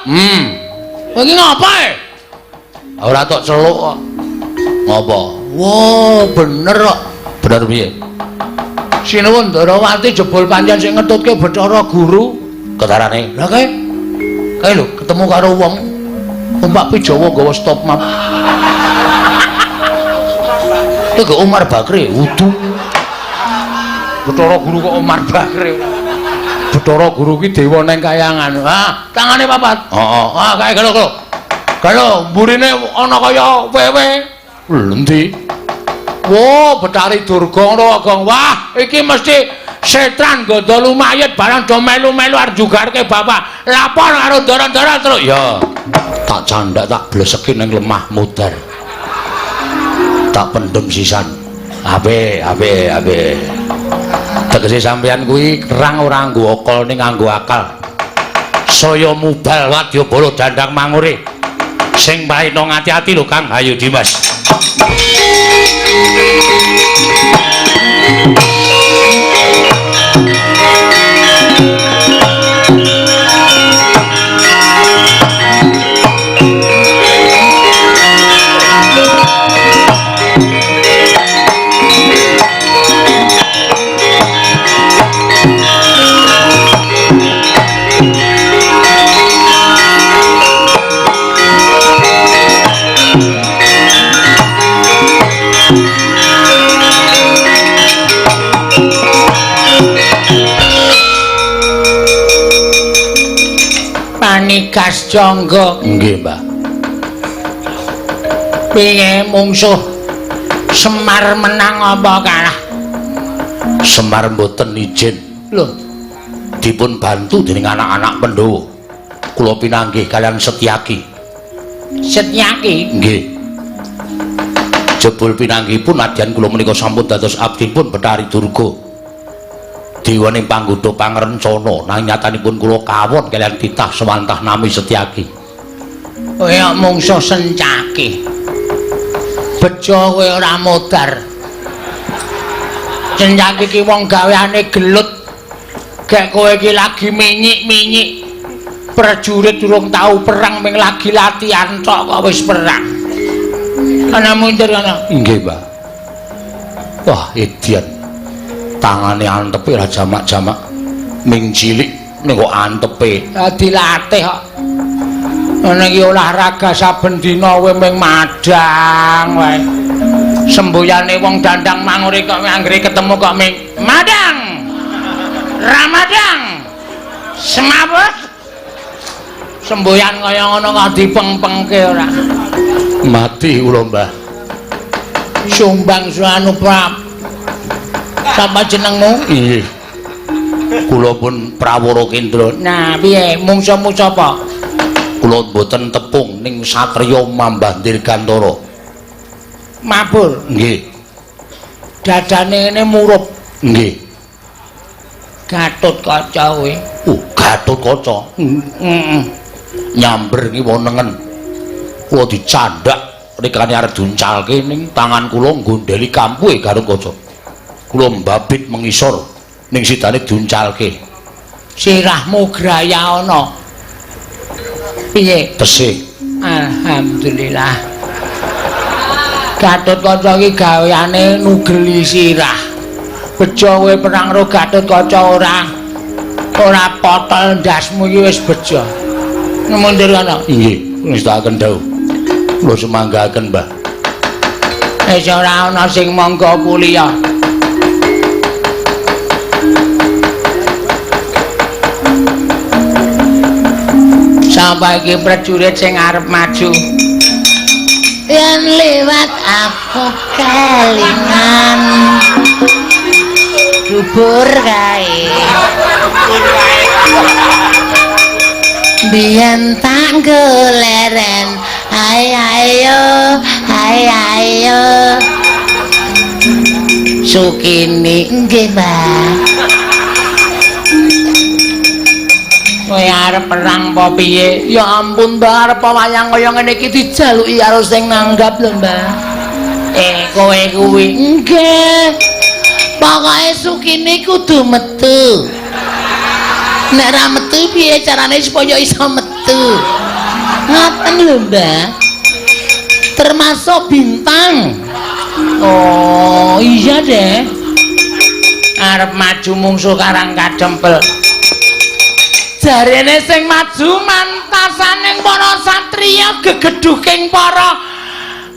Kowe iki ngapa e? Ora tok celuk kok. Ngapa? Wo, bener kok. Bener piye? Sinuwun Ndorowati jebul pancen sing ngetutke Bathara Guru. Ketarane. Lah kae. Kae lho ketemu karo wong numpak Pijawa nggawa stop map. Iku Umar Bakri wudu. Bathara Guru kok Umar Bakri. Bathara Guru ki dewa neng kayangan. Ah, tangane papat. Heeh. Ah, kae galo galo. Galo mburine ana kaya wewe. Endi? Wo, Bathari Durga ngono Gong. Wah, iki mesti setran gandha lumayit barang do melu-melu arep jugarke bapak. Lapor karo ndara-ndara terus. Ya. Tak candak tak bleseki ning lemah mudar. Tak pendem sisan. Ape, ape, ape. Tegese sampeyan kuwi kerang ora nganggo akal ning nganggo akal. Saya mubal wadyabala dandang mangure. Sing paino ngati-ati lho Kang. Ayo Dimas. Panikas Jangga. Nggih, Mbah. Piye mungsuh Semar menang apa kalah? Semar mboten izin. Lho, dipun bantu dening anak-anak Pandhawa. Kula pinanggih kalian Setyaki. Setyaki? Nggih. Jebul pinanggihipun nadyan kula menika sampun dados abdipun Bathari Durga. Dewaning panggodha pangrencana nanging nyatanipun kula kawon kalian titah sewantah nami Setyaki. Kowe mungsuh Sencaki. Bejo kowe ora modar. Sencaki iki wong gaweane gelut. Gek kowe iki lagi minyik-minyik. Prajurit durung tau perang ming lagi latihan tok kok wis perang. Ana mundur ana. Nggih, Mbah. Wah, edian. Tangane antepe ora jamak-jamak. Ming cilik ning kok antepe. Dilatih kok. Ana iki olahraga saben dina kowe ming madang wae. Semboyane wong dandang mangure kok anggere ketemu kok ming madang. Ramadang. Semaput. Semboyan kaya ngono kok dipengpengke ora. Mati kula, Mbah. Sumbang suanu prap. Sapa jenengmu? Nggih. Kula pun Prawara Kendra. Nah, piye mungsuhmu sapa? Kula mboten tepung ning satriya mambah dirgantara. Mabur. Nggih. Dadane ngene murup. Nggih. Gatot Kaca kowe. Gatot Kaca. Heeh. Nyamber kiwa nengen. Kula dicandak rikane arep diuncalke ning tangan kula nggondheli kampuhe Gatot Kaca. Kula mbabit mengisor ning sidane diuncalke. Sirahmu graya ana. Piye? Tesih. Alhamdulillah. Gatot Kaca iki gaweane nugeli sirah. Bejo kowe perang karo Gatot Kaca ora ora potol ndasmu iki wis bejo. Mundur ana. Nggih, ngestakaken dawuh. Kula sumanggaken, Mbah. Wis ora ana sing mangga kuliah. Sampai iki prajurit sing arep maju. Yen lewat aku kelingan dubur kae. Biyen tak goleren, hai ayo, hai ayo. Sukini nggih, Mbah. Kowe arep perang apa piye? Ya ampun, Mbah, arep wayang kaya ngene iki dijaluki karo sing nanggap lho, Mbah. Kowe kuwi nggih. Pokoke Sukini kudu metu. Nek ra metu piye carane supaya iso metu? Ngoten lho, Mbah. Termasuk bintang. Oh, iya deh. Arep maju mungsuh Karang Kadempel. Jarene sing maju mantasaning para satriya gegedhuking para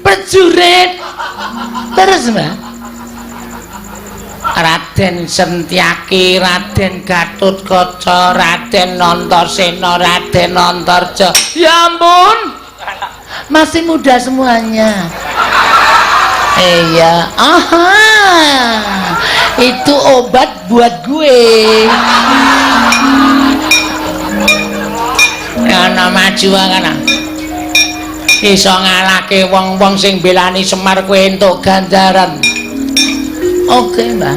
prajurit. Terus, Mbah. Raden Sentyaki, Raden Gatot Kaca, Raden Antasena, Raden Antarja. Ya ampun. Masih muda semuanya. Iya, aha. Itu obat buat gue. Ana maju kana. Iso ngalahke wong-wong sing belani Semar kowe entuk ganjaran. Oke, Mbah.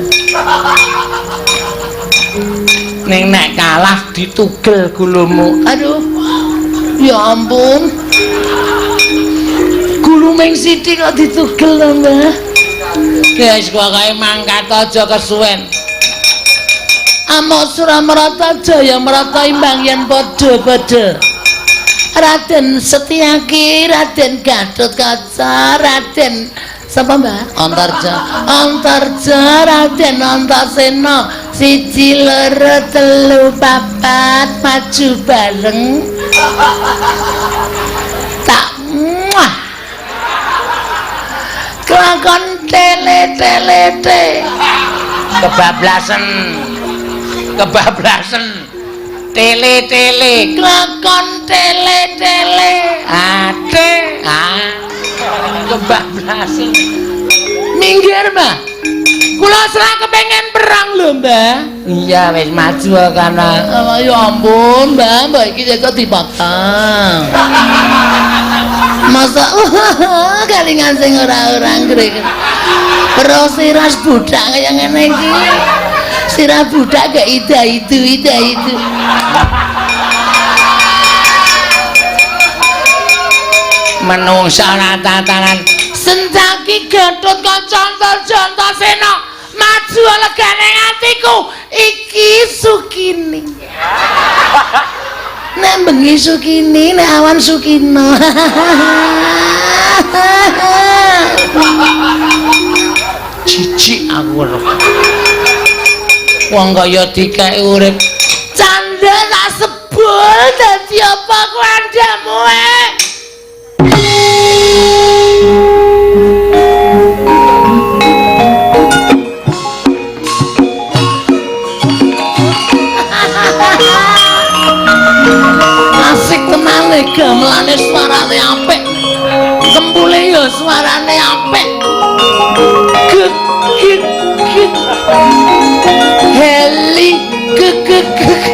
Ning nek kalah ditugel gulumu. Aduh. Ya ampun. Gulu ming sithik kok ditugel lho, Mbah. Wis pokoke mangkat aja kesuwen. Amok Suramarata Jaya Marata imbang yen padha-padha. Raden Setyaki, Raden Gatot Kaca, Raden sapa, Mbah? Antarja. Antarja, Raden Antasena. 1 2 3 4 maju bareng. Tak muah. Kelakon tele tele te. Kebablasan. Kebablasan. Tele tele. Kelakon tele tele. Ate. Ah. Kebablasan. Minggir, Mbah. Kula selak kepengen perang lho, Mbah. Iya, wis maju kana. Oh, ya ampun, Mbah, mbah iki kok dipotong. Masa kalingan sing ora-ora ngrek. Pero sirah budak kaya ngene iki. Sirah budak gak ida itu, ida itu. Menungsa ora tatanan. Sencaki Gatot Kaca Antarjantasena maju legane atiku iki Sukini. Nek bengi Sukini, nek awan Sukino. Jijik aku weruh. Wong kaya dikek urip candha tak sebul dadi apa kuandamu eh? Asik tenan gamelane suarane apik. Kempule ya suarane apik. Gek gek gek. Heli gek gek gek.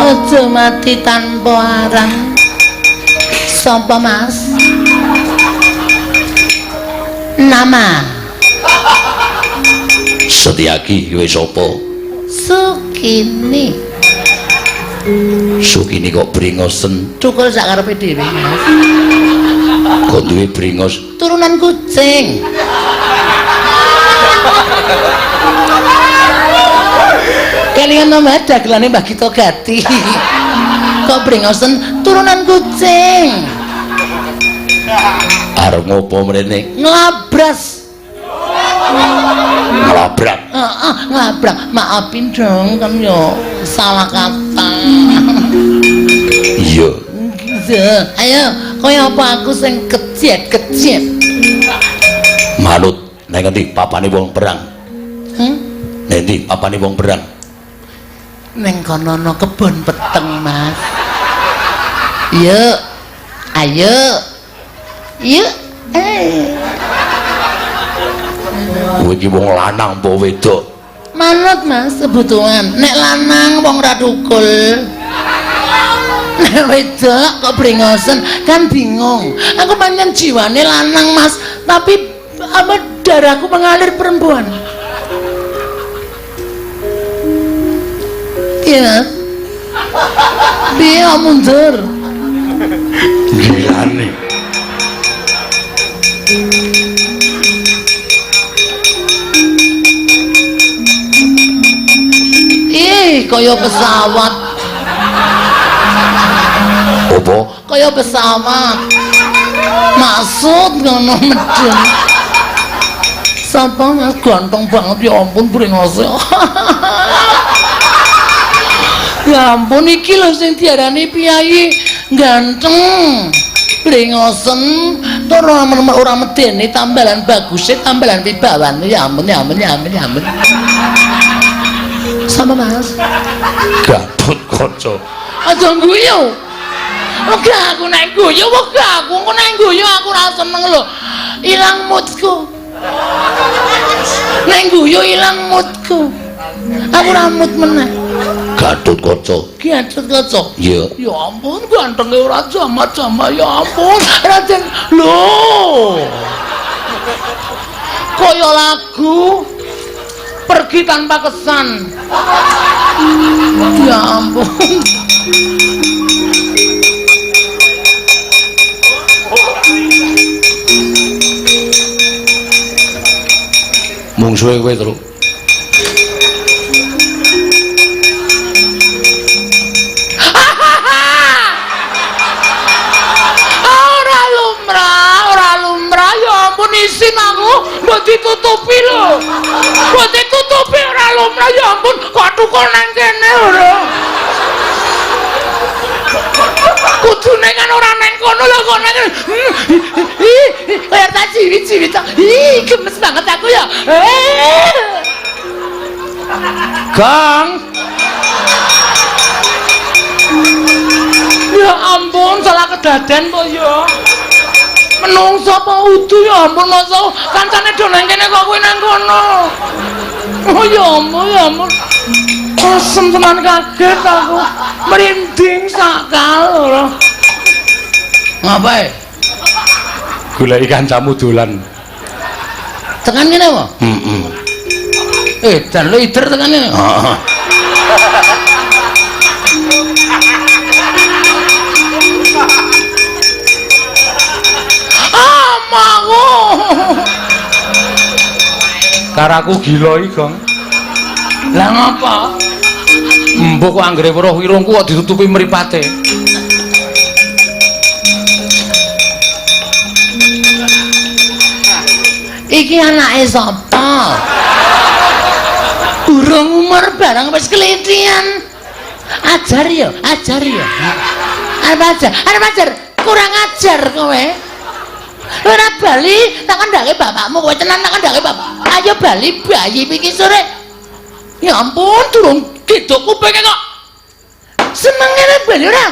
Aja mati tanpa arang. Sapa Mas? Nama Setyaki kowe sapa? Sukini. Sukini kok bringosen? Cukul sak karepe dhewe, Mas. Kok duwe bringos? Turunan kucing. Kelingan nomor dagelane Mbah Gito Gati. Kok bringosen turunan kucing. Arep ngopo mrene? Nglabras. Nglabrak. Heeh, nglabrak. Maafin dong kan yo salah kata. Iya. Ayo, kaya apa aku sing kejet-kejet. Manut nang ngendi papane wong perang? Hmm? Nang endi papane wong perang? Neng kono ana kebon peteng, Mas. Yuk. Ayo. Yuk. Kowe iki wong lanang apa wedok? Manut, Mas, kebutuhan. Nek lanang wong ra tukul. Nek wedok kok brengosen kan bingung. Aku pancen jiwane lanang, Mas, tapi apa darahku mengalir perempuan. Iya. Piye mundur? Gilane. Ih, kaya pesawat. Apa? Kaya pesawat. Maksud ngono medun. Sapa Mas ganteng banget ya ampun brengose. Ya ampun iki lho sing diarani piyayi ganteng. Brengosen tur ora medeni tambalan baguse tambalan wibawane ya ampun ya ampun ya ampun ya ampun. Sama Mas. Gatot Kaca. Aja guyu. Wegah aku nek guyu, wegah aku engko nek guyu aku ora seneng lho. Ilang moodku. Nek guyu ilang moodku. Aku ora mood meneh. Gatot Kaca. Gatot Kaca. Iya. Ya ampun gantenge ora jamat-jamat ya ampun. Raden lho. Kaya lagu pergi tanpa kesan. Ya ampun. Mungsuhe kowe, Truk. Ora lumrah, ora lumrah ya ampun. ampun isin aku, mbok ditutupi lho. Mbok ditutupi ora lumrah ya ampun, kok tukul nang kene ora. Kudune kan ora nang kono lho kok nang. Kaya tak ciwit-ciwit tok. Ih, gemes banget aku ya. Gong. Ya ampun, salah kedaden po ya. Menungso apa udu ya ampun masa kancane do nang kene kok kowe nang kono. Oh ya ampun, ya ampun. Asem tenan kaget aku. Merinding sakal ora. Ngapae? Goleki kancamu dolan. Tekan kene apa? Heeh. Dan lo ider tekan kene. Heeh. Amaku. Karaku gila iki, Gong. Lah ngapa? Mbok kok anggere weruh irungku kok ditutupi mripate. Iki anake sapa? Durung umur barang wis kelitian. Ajar ya, ajar ya. Arep ajar, arep ajar, kurang ajar kowe. Ora bali, tak kandhake bapakmu kowe tenan tak kandhake bapak. Ayo bali bayi iki sore. Ya ampun, durung gedhok kupinge kok. Senengene bali ora?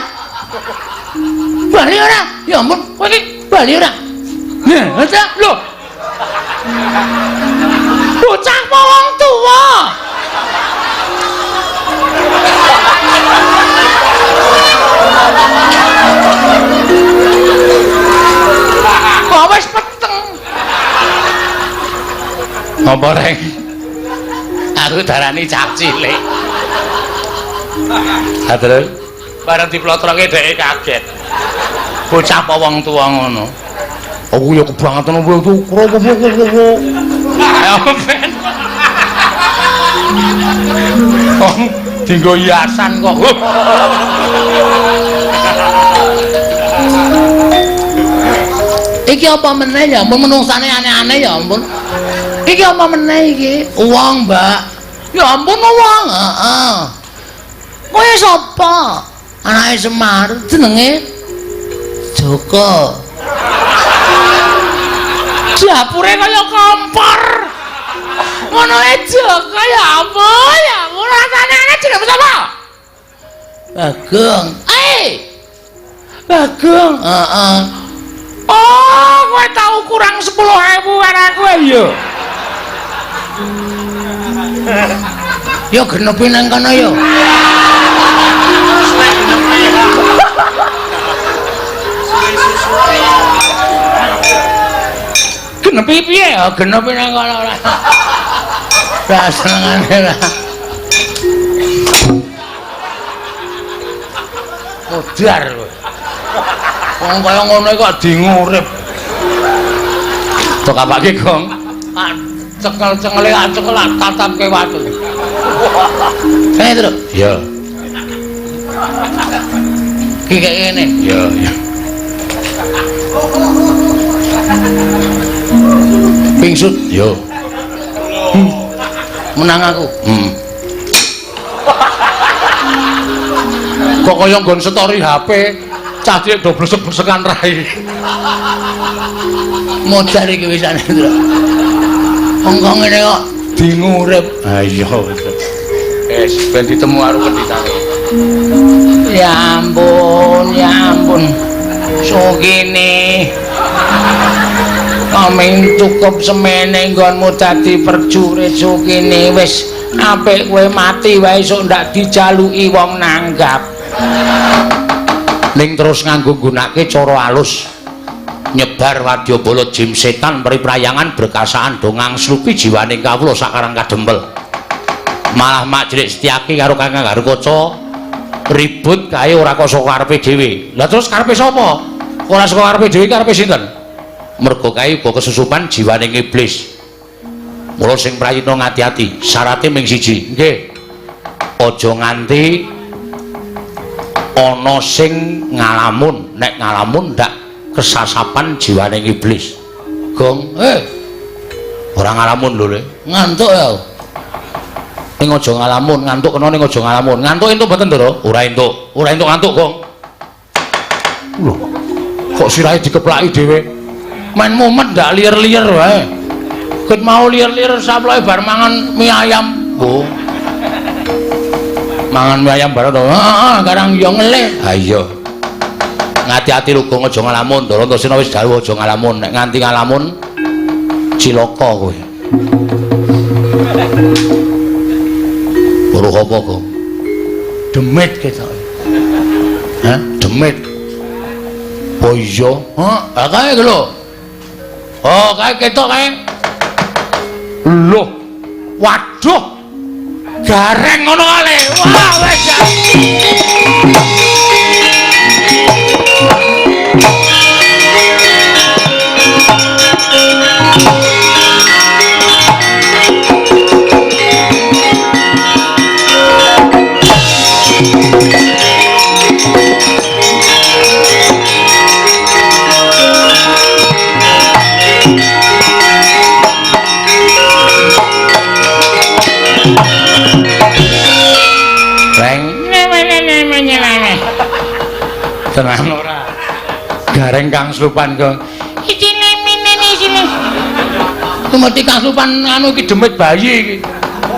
Bali ora? Ya ampun, kowe iki bali ora? Nah, aja lho. Bocah apa wong tuwa? Kok wis peteng. Apa reng? Aku darani cah cilik. Ha terus bareng diplotroke dheke kaget. Bocah apa wong tuwa ngono? Aku ya kebangetan opo itu. Ayo ben. Wong dinggo hiasan kok. Iki apa meneh ya ampun menungsane aneh-aneh ya ampun. Iki apa meneh iki? Wong, Mbak. Ya ampun wong. Heeh. Kowe sapa? Anake Semar jenenge Joko. Dapure kaya kompor. Ngono e Joko ya ampun, ya ampun rasane aneh jenenge sapa? Bagong. Eh. Bagong. Heeh. Oh, kowe tau kurang 10.000 karo aku ya. Ya genepi nang kono ya. Genepi piye ya? Genepi nang kono ora. Lah senengane lah. Modar kowe. Wong kaya ngono kok dingurip. Tok apake, Gong? Cekel-cekele cekel tatapke watu. Kene terus. Iya. Iki kaya ngene. Iya, iya. Pingsut, yo. Menang aku. Kok kaya nggon story HP, cah cilik do blesek-blesekan rai. Modar iki wisane terus. Wong kok ngene kok dingurip. Ha iya. Wis ben ditemu karo pendhitane. Ya ampun, ya ampun. Sugine. Kaming cukup semene nggonmu dadi perjurit Sugine wis apik kowe mati wae esuk ndak dijaluki wong nanggap. Ning terus nganggo nggunakake cara alus. Nyebar wadyabala jim setan priprayangan berkasaan dongang slupi jiwaning kawula sakarang kadempel. Malah Mak Cilik Setyaki karo Kakang Garukaca ribut kae ora kok saka karepe dhewe. Lah terus karepe sapa? Ora saka karepe dhewe karepe sinten? Mergo kae uga kesusupan jiwaning iblis. Mula sing prayitna ngati-ati, syarate ming siji. Nggih. Aja nganti ana sing ngalamun, nek ngalamun ndak kesasapan jiwaning iblis. Gong. Ora ngalamun lho, Le. Ngantuk ya. Ning aja ngalamun, ngantuk kena ning aja ngalamun. Ngantuk entuk mboten, Ndara? Ora entuk. Ora entuk ngantuk, Gong. Lho. Kok sirahe dikeplaki dhewe? Main mumet ndak liar-liar wae. Ket mau liar-liar saploe bar mangan mie ayam. Oh. Mangan mie ayam bareng to. Heeh, karang yo ngelih. Ha iya. Ngati-ati lho, Gong, aja ngalamun. Ndara Antasena wis dawuh aja ngalamun. Nek nganti ngalamun cilaka kowe. Weruh apa, Gong? Demit ketoke. Hah? Demit. Oh iya. Heeh, kae lho. Oh, kae ketok kae. Loh. Waduh. Gareng ngono kale. Wah, wis. Tenan ora? Gareng kang slupan, Gong. Mesti kang slupan anu iki demit bayi iki.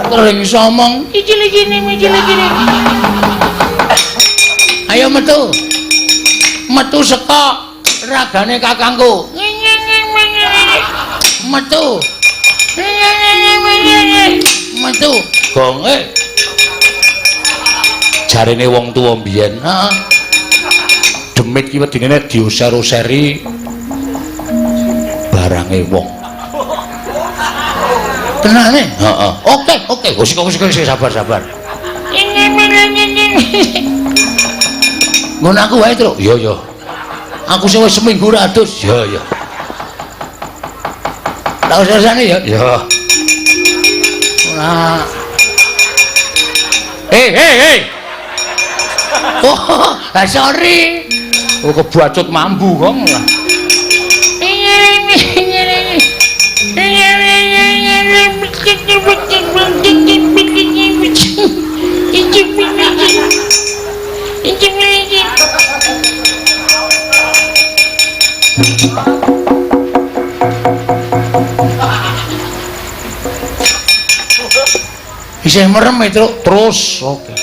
Terus iso omong iki. Ayo metu. Metu saka ragane kakangku. Metu. Metu. Gong, Jarene wong tuwa mbiyen, heeh. Demit ki wedine nek diuser-useri barange wong. Tenane? Heeh. Oke, oke. Wis sabar-sabar. Ngono aku wae, Truk. Iya, iya. Aku sing wis seminggu ra adus. Iya, iya. Tak usah-usahane ya. Iya. Ora. Hei. Oh, sorry. Oh, kebacut mambu, Gong. Isih merem itu terus. Oke.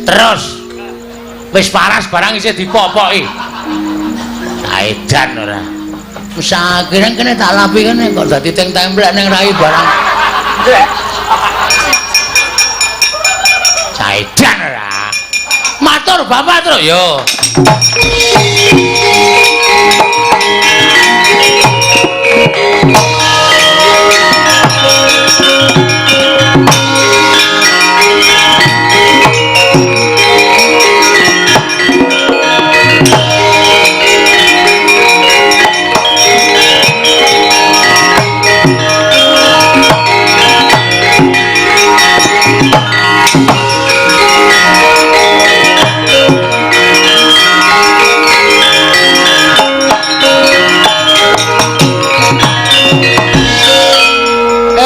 Terus wis paras barang isih dipopoki. Saedan ora. Wis akhire kene tak lapi kene kok dadi teng templek ning rai barang. Saedan ora. Matur Bapak terus yo.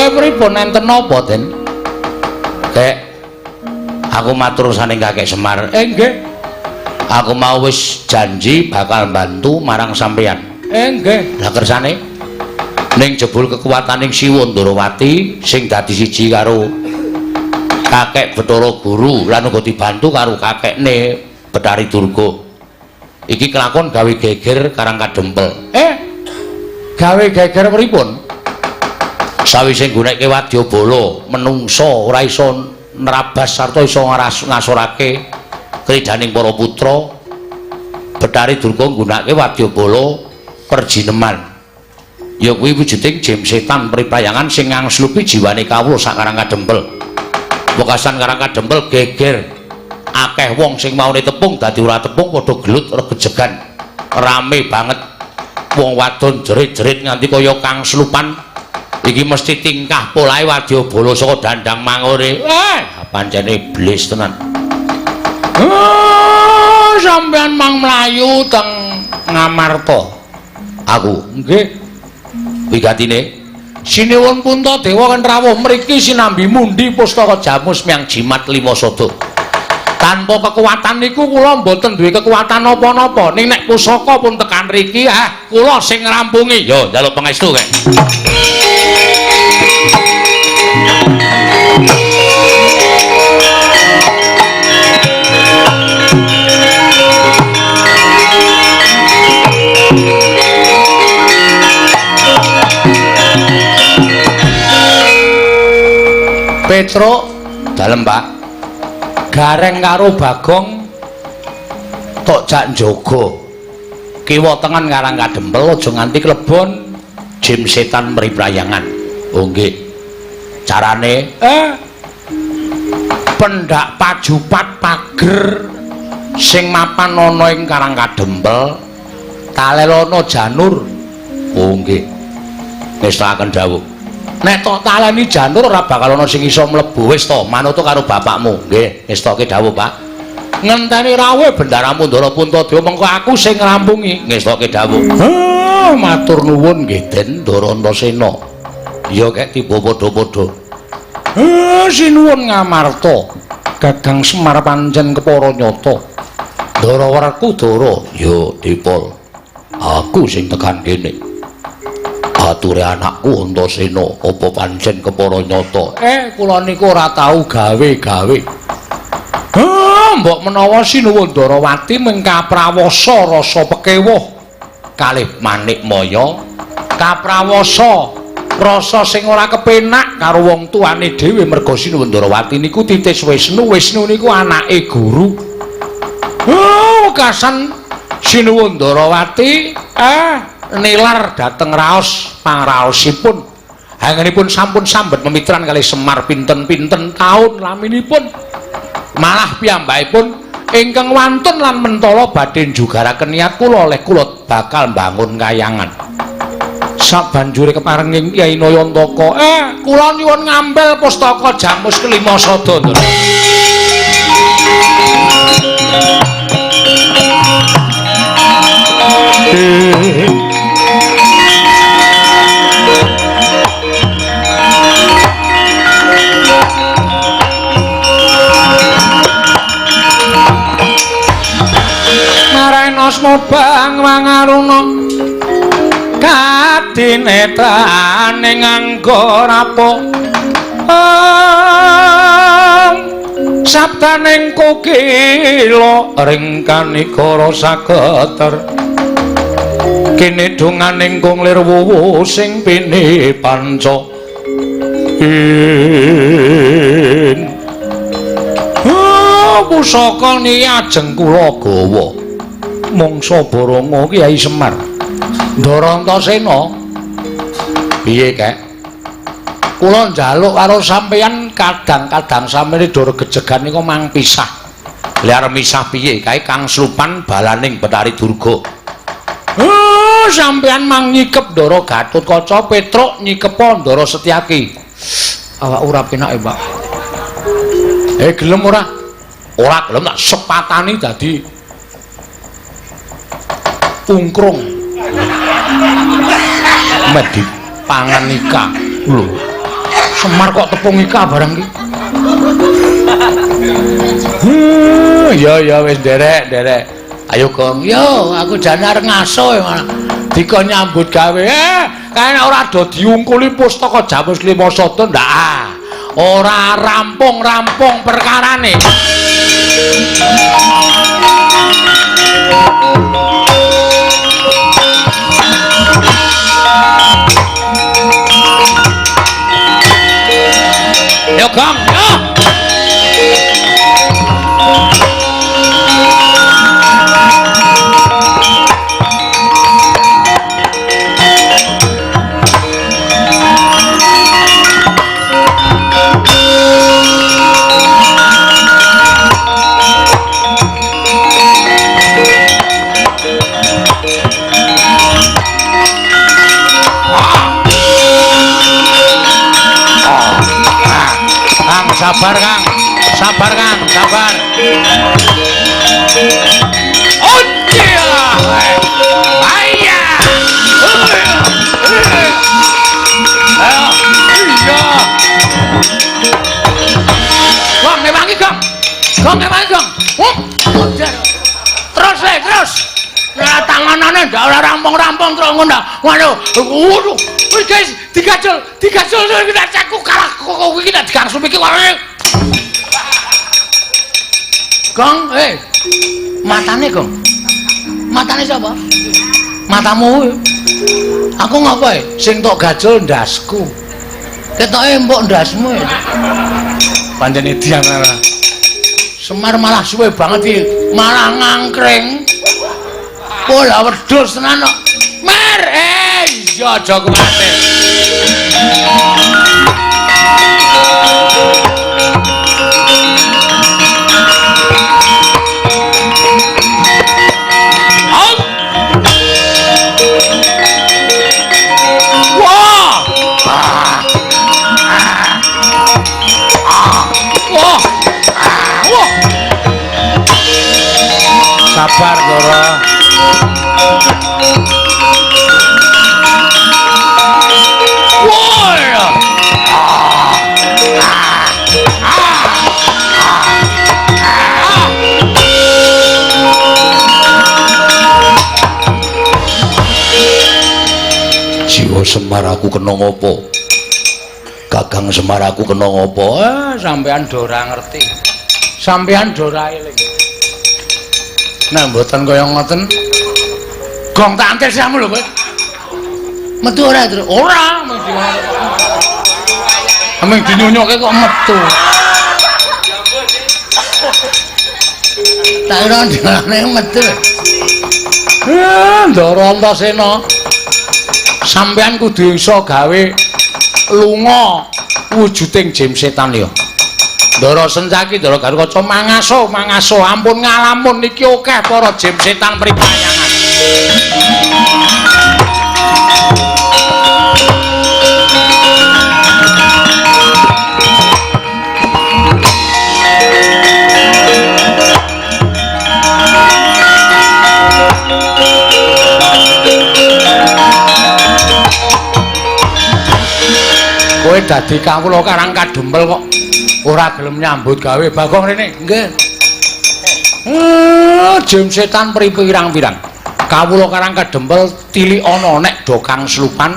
Pripun enten napa, Den? Kek, aku matur saning Kakek Semar. Nggih. Aku mau wis janji bakal bantu marang sampeyan. Nggih. Lah kersane ning jebul kekuataning Siwa Ndorowati sing dadi siji karo Kakek Bathara Guru lan uga dibantu karo kakekne Bathari Durga. Iki kelakon gawe geger Karang Kadempel. Gawe geger pripun? Sawise nggunekke wadyabala menungsa ora iso nerabas sarta iso ngasorake kridaning para putra. Bathari Durga nggunakake wadyabala perjineman, ya kuwi wujuding jim setan priprayangan sing ngangslupi jiwane kawula sak Karang Kadempel. Wekasan Karang Kadempel geger, akeh wong sing maune tepung dadi ora tepung, padha gelut regejegan, rame banget. Wong wadon jerit-jerit nganti kaya Kang Slupan. Iki mesti tingkah polahe wadyabala saka dandang mangure. Pancene iblis tenan. Sampeyan mang mlayu teng Ngamarta. Aku nggih. Wigatine sinuwun Puntadewa kan rawuh mriki sinambi mundi pustaka jamus miang jimat lima sada. Tanpa kekuatan niku kula mboten duwe kekuatan napa-napa. Ning nek pusaka pun tekan riki, kula sing ngrampungi. Yo njaluk pangestu kek. Petruk dalem Pak. Gareng karo Bagong tok jak njaga. Kiwa tengen Karang Kadempel aja nganti klebon jim setan mri prayangan. Oh nggih. Carane pendak pajupat pager sing mapan ana ing Karang Kadempel talelono janur. Oh nggih. Ngestakaken dawuh. Nek tok taleni janur ora bakal ana sing iso mlebu. Wis to, manut karo bapakmu. Nggih, ngestoke dawuh, Pak. Ngenteni rawuh bendaramu Ndara Puntadewa mengko aku sing ngrampungi. Ngestoke dawuh. Matur nuwun nggih Den Ndara Antasena. Iya kek tiba padha-padha. Sinuwun Ngamarta. Gagang Semar pancen kepara nyata. Ndara Werkudara, ya Dipol. Aku sing tekan kene. Ature anakku Antasena apa pancen kepara nyata? Kula niku ora tau gawe-gawe. Mbok menawa Sinuwun Ndarawati mung kaprawasa rasa pekewuh kalih Manik Maya, kaprawasa rasa sing ora kepenak karo wong tuane dhewe merga Sinuwun Ndarawati niku titis Wisnu, Wisnu niku anake guru. Wekasan Sinuwun Ndarawati nilar dhateng raos pangraosipun. Anggenipun sampun sambet memitran kalih Semar pinten-pinten taun laminipun. Malah piyambakipun ingkang wantun lan mentala badhe njugaraken niat kula oleh kula bakal mbangun kayangan. Sabanjure keparenging Kyai Nayantaka, kula nyuwun ngambil pustaka jamus kelima sada. Asma bang wangaruna kadinetrane nganggo rapo sabdaning kokila ring kanikara sageter kene donganing kung lir wuwu sing pini panca in pusaka niki ajeng kula gawa mangsa Baranga Kyai Semar. Ndara Antasena piye kek? Kula njaluk karo sampeyan kadang-kadang sampeyan dora gejegan niku mang pisah. Lha arep misah piye? Kae Kang Slupan balaning Bathari Durga. Sampeyan mang nyikep Ndara Gatotkaca, Petruk nyikepa Ndara Setyaki. Awak ora penake, Pak. Gelem ora? Ora gelem tak sepatani dadi ungkrung medhi pangan ika lho. Semar kok tepung ika barang iki. Ya ya wis nderek nderek. Ayo Gong, yo aku jane arep ngaso malah dikon nyambut gawe. Kae nek ora do diungkuli pustaka jamus lima sada ndak ora rampung-rampung perkarane. Yo Gong, yo. Sabar Kang. Sabar Kang, sabar. Oh iya. Ayah. Iya. Gong ngewangi gong. Gong ngewangi gong. Terus terus. Nah, tanganane ndak ora rampung-rampung terus ngono. Waduh. Waduh. Wis guys, digajol, digajol iki tak aku kalah kok iki tak digangsum iki. Gong, matane gong. Matane sapa? Matamu. Aku ngapa e? Sing tok gajol ndasku. Ketoke mbok ndasmu e. Pancen edian ora. Semar malah suwe banget iki, malah ngangkring. Pola wedhus tenan kok. Mer, iya aja kuwatir. Wah. Wah. Wah. Sabar, Ndara. Jiwa Semar aku kena ngopo? Kakang Semar aku kena ngopo? Sampean do ora ngerti. Sampean do ora eling. Nah, mboten kaya ngoten. Gong tak antil siramu lho kowe. Metu ora, Tru? Ora, mung dinyunyoke kok metu. Tak kira ndalane metu. Ndara Antasena. Sampean kudu iso gawe lunga wujuding jim setan ya. Ndara Sencaki, Ndara Garukaca mangaso, mangaso, ampun ngalamun iki akeh para jim setan pripayangan. Kowe dadi kawula karang kadempel kok ora gelem nyambut gawe. Bagong rene. Nggih. Jim setan pirang-pirang. Kawula karang kadempel tilik ana nek do kang slupan.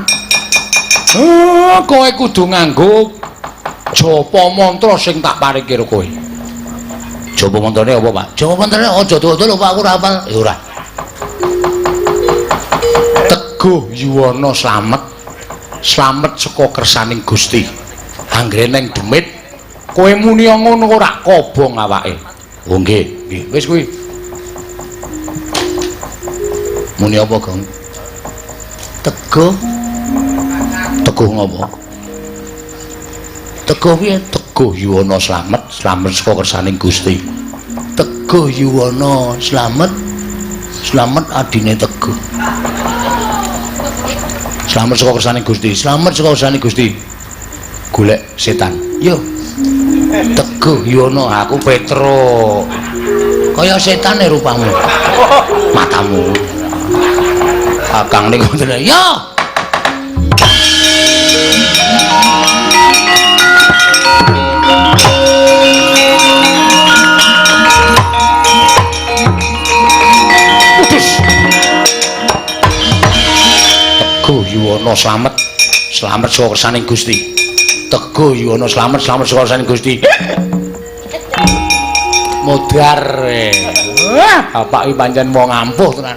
Kowe kudu nganggo japa mantra sing tak paringke karo kowe. Japa mantrane apa, Pak? Japa mantrane aja tuwa-tuwa lho, Pak, aku ora hafal. Ya ora. Teguh yuwana slamet. Slamet saka kersaning Gusti. Anggere neng demit kowe muni ngono ora kobong awake. Oh nggih, nggih. Wis kuwi. Muni apa, Gong? Teguh. Teguh ngopo? Teguh piye? Teguh yuwana slamet, slamet saka kersaning Gusti. Teguh yuwana slamet, slamet adine Teguh. Slamet saka kersane Gusti, slamet saka kersane Gusti. Golek setan. Yo. Teguh yono aku Petro. Kaya setane rupamu. Matamu. Kakang niku ngoten. Yo. Teguh yuwana slamet, slamet saka kersaning Gusti. Teguh yuwana slamet, slamet saka kersaning Gusti. Modar. Wah, bapak iki pancen wong ampuh tenan.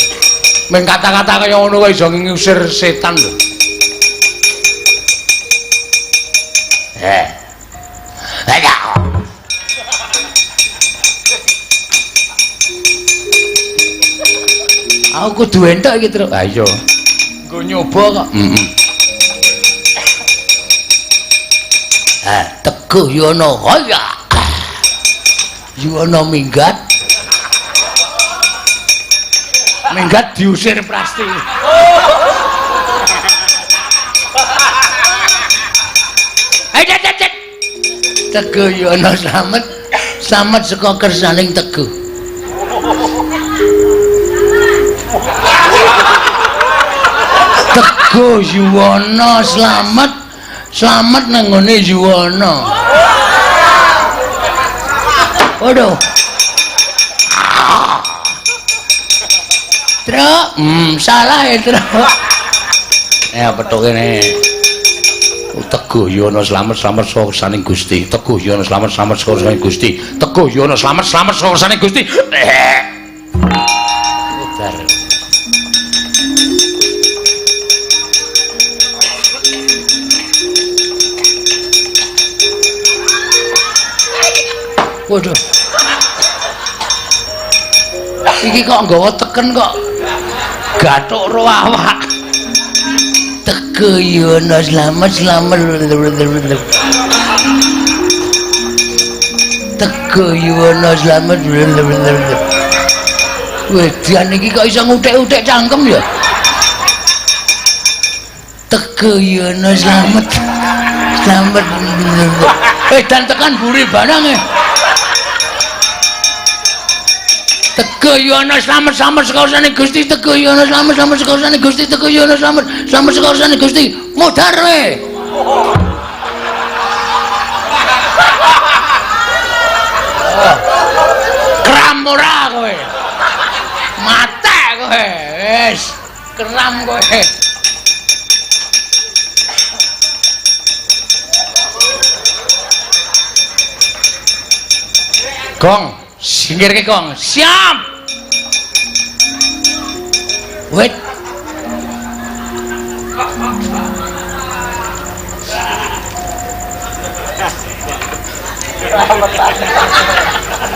Ming kata-kata kaya ngono kok iso ngusir setan lho. Aku kudu entuk iki, Truk. Ha iya. Nggo nyoba kok. Heeh. Teguh yono hoya. Yuwana minggat. Minggat diusir Prasti. Hei, det, det, det. Teguh Yuwana slamet, slamet saka kersaning Teguh. Teguh Yuwana slamet, slamet nang nggone Yuwana. Waduh. Truk, salah ya truk. Ya petuk kene. Teguh Yuwana slamet, slamet saka kersaning Gusti. Teguh Yuwana slamet, slamet saka kersaning Gusti. Teguh Yuwana slamet, slamet saka kersaning Gusti. Edan. Waduh. Iki kok nggawa teken kok gathuk ro awak. Teguh Yuwana slamet, slamet. Teguh Yuwana slamet. Wedan iki kok iso nguthek-uthek cangkem ya. Teguh Yuwana slamet, slamet. Wedan tekan buri barang e. Teguh Yuwana slamet, slamet saka kersane Gusti. Teguh Yuwana slamet, slamet saka kersane Gusti. Teguh Yuwana slamet, slamet saka kersane Gusti. Modar we. Kram ora kowe. Mate kowe. Wis, kram kowe. Gong, singkirke gong. Siap. Wit.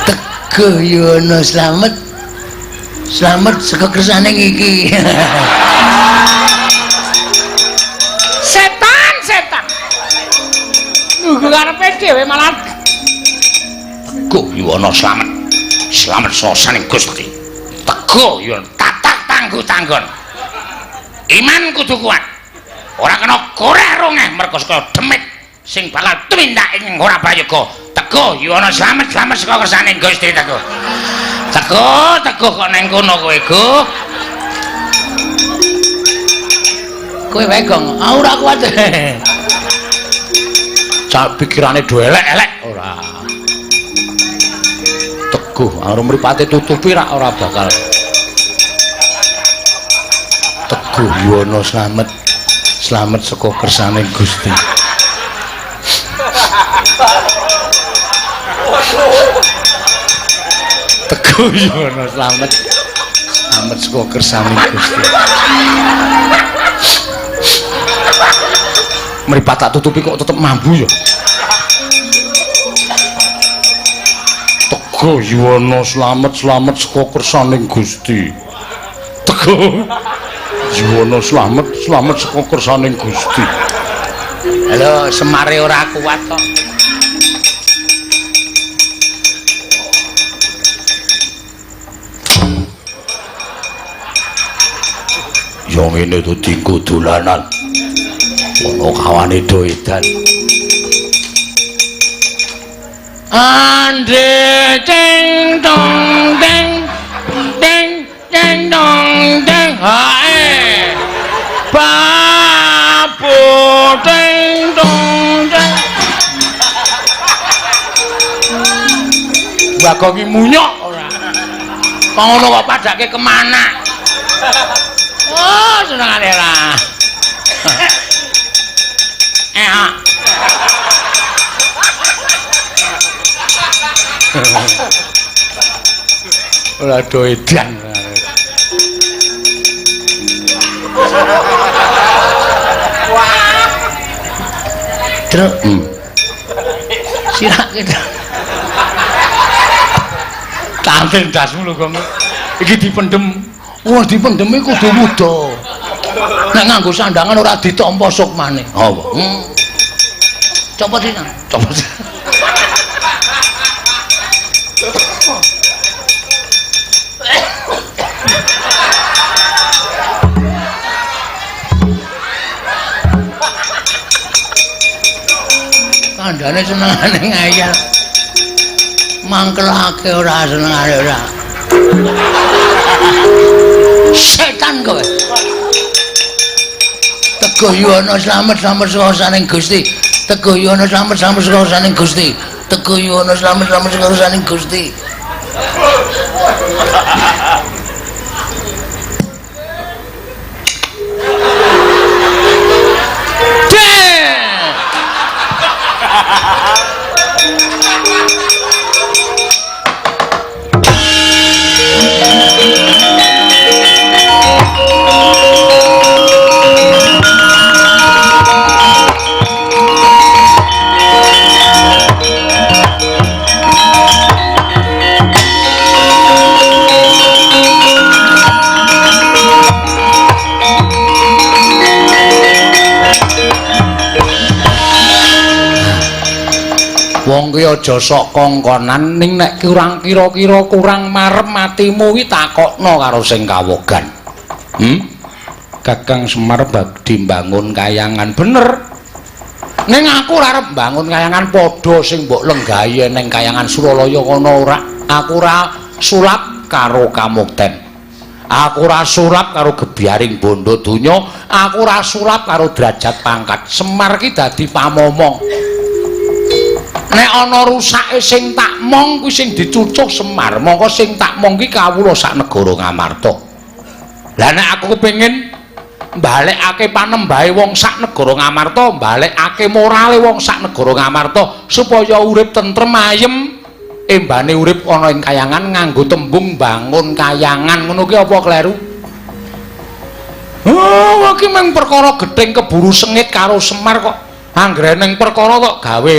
Teguh Yuwana slamet, slamet saka kersane iki. Setan, setan. Nunggu karepe dhewe malah. Teguh Yuwana slamet, slamet saka kersaning Gusti. Teguh Yuwana tatak tangguh tanggon. Iman kudu kuat. Ora kena koreh rongeh merga saka demit sing bakal tumindak ing ora prayoga. Teguh Yuwana slamet, slamet saka kersaning Gusti. Teguh. Teguh, teguh kok nang kono kowe, Guh. Kowe wae, Gong. Aku ora kuat. Cak pikirane do elek-elek ora. Teguh, arep mripate tutupi rak ora bakal. Teguh Yuwana slamet, slamet saka kersaning Gusti. Teguh Yuwana slamet, slamet saka kersaning Gusti. Mripat tak tutupi kok tetep mambu ya. Teguh Yuwana slamet, slamet saka kersaning Gusti. Teguh Yuwana slamet, slamet saka kersaning Gusti. Halo, semare ora kuat kok. Ya ngene to dinggo dolanan. Ono kawane do edan. Andre ding dong ding ding ding dong ding hae. Babu ding dong ding. Bagong iki munyok ora. Kok ngono kok padake kemana? Oh, senengane lah. Ora do edan. Truk. Sirake. Tanten dasmu lho, Gong. Iki dipendhem. Wah, dipendhem iku kudu wuda. Nek nganggo sandangan ora ditampa sukmane. Apa? Copot iki. Copot. Kandhane senengane ngeyel. Mangkelake ora senengane ora. Setan kowe. Teguh Yuwana slamet slamet saka Gusti. Teguh Yuwana slamet slamet saka Gusti. Teguh Yuwana slamet slamet saka Gusti. Wong ki aja sok kongkonan ning nek kurang kira-kira kurang marem atimu ki takokno karo sing kawogan. Kakang Semar badhe mbangun kayangan bener. Ning aku ora arep mbangun kayangan padha sing mbok lenggahi ning kayangan Suralaya kono ora. Aku ora sulap karo kamukten. Aku ora sulap karo gebyaring bondo donya, aku ora sulap karo derajat pangkat. Semar ki dadi pamomong. Nek ana rusake sing tak mong kuwi sing dicucuh Semar, mongko sing tak mong ki kawula sak negara Ngamarta. Lah nek aku kepengin mbalekake panembahe wong sak negara Ngamarta, mbalekake morale wong sak negara Ngamarta supaya urip tentrem ayem, embane urip ana ing kayangan nganggo tembung bangun kayangan ngono ki apa kleru? Oh, iki mung perkara gething keburu sengit karo Semar kok anggere ning perkara kok gawe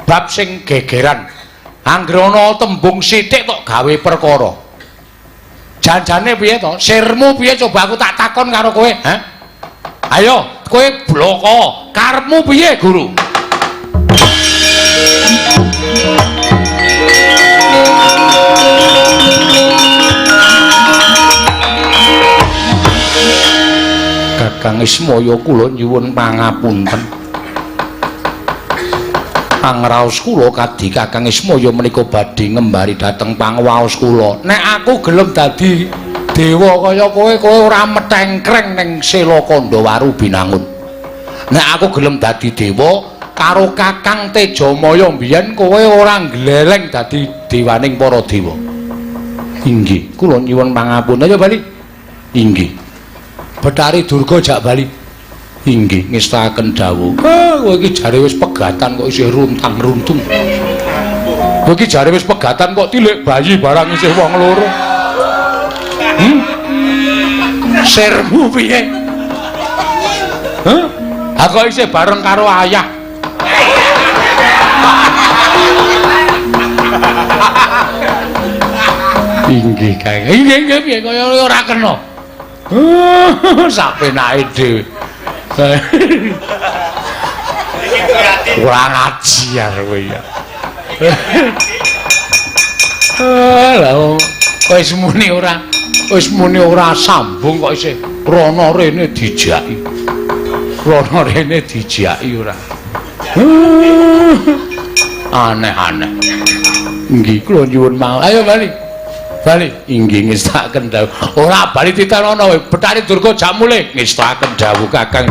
bab sing gegeran. Anggere ana tembung sithik kok gawe perkara. Janjane piye to? Sirmu piye coba aku tak takon karo kowe, ha? Ayo, kowe bloko. Karepmu piye, Guru? Kakang Ismaya kula nyuwun pangapunten. Pangraos kula kadhi Kakang Ismaya menika badhe ngembari dhateng pangwaos kula. Nek aku gelem dadi dewa kaya kowe, kowe ora metengkreng ning Sela Kandhawaru Binangun. Nek aku gelem dadi dewa karo Kakang Tejamaya mbiyen kowe ora ngleleng dadi dewaning para dewa. Inggih, kula nyuwun pangapunten. Ayo bali. Inggih. Betari Durga jak bali. Inggih, ngestakaken dawuh. Kowe iki jare wis pegatan kok isih runtang-runtung. Kowe iki jare wis pegatan kok tilik bayi barang isih wong loro. Sirmu piye? Hah? Aku isih bareng karo ayah. Inggih, Kang. Inggih, inggih piye kaya ora kena. Sapenake dhewe. Kurang ajar kowe ya. Lah wis muni ora sambung kok isih rono rene dijaki. Rono rene dijaki ora. Aneh-aneh. Nggih kula nyuwun mawon. Ayo bali. Bali. Inggih ngestakaken dawuh. Ora bali titenono kowe. Betari Durga jak mulih ngestakaken dawuh Kakang.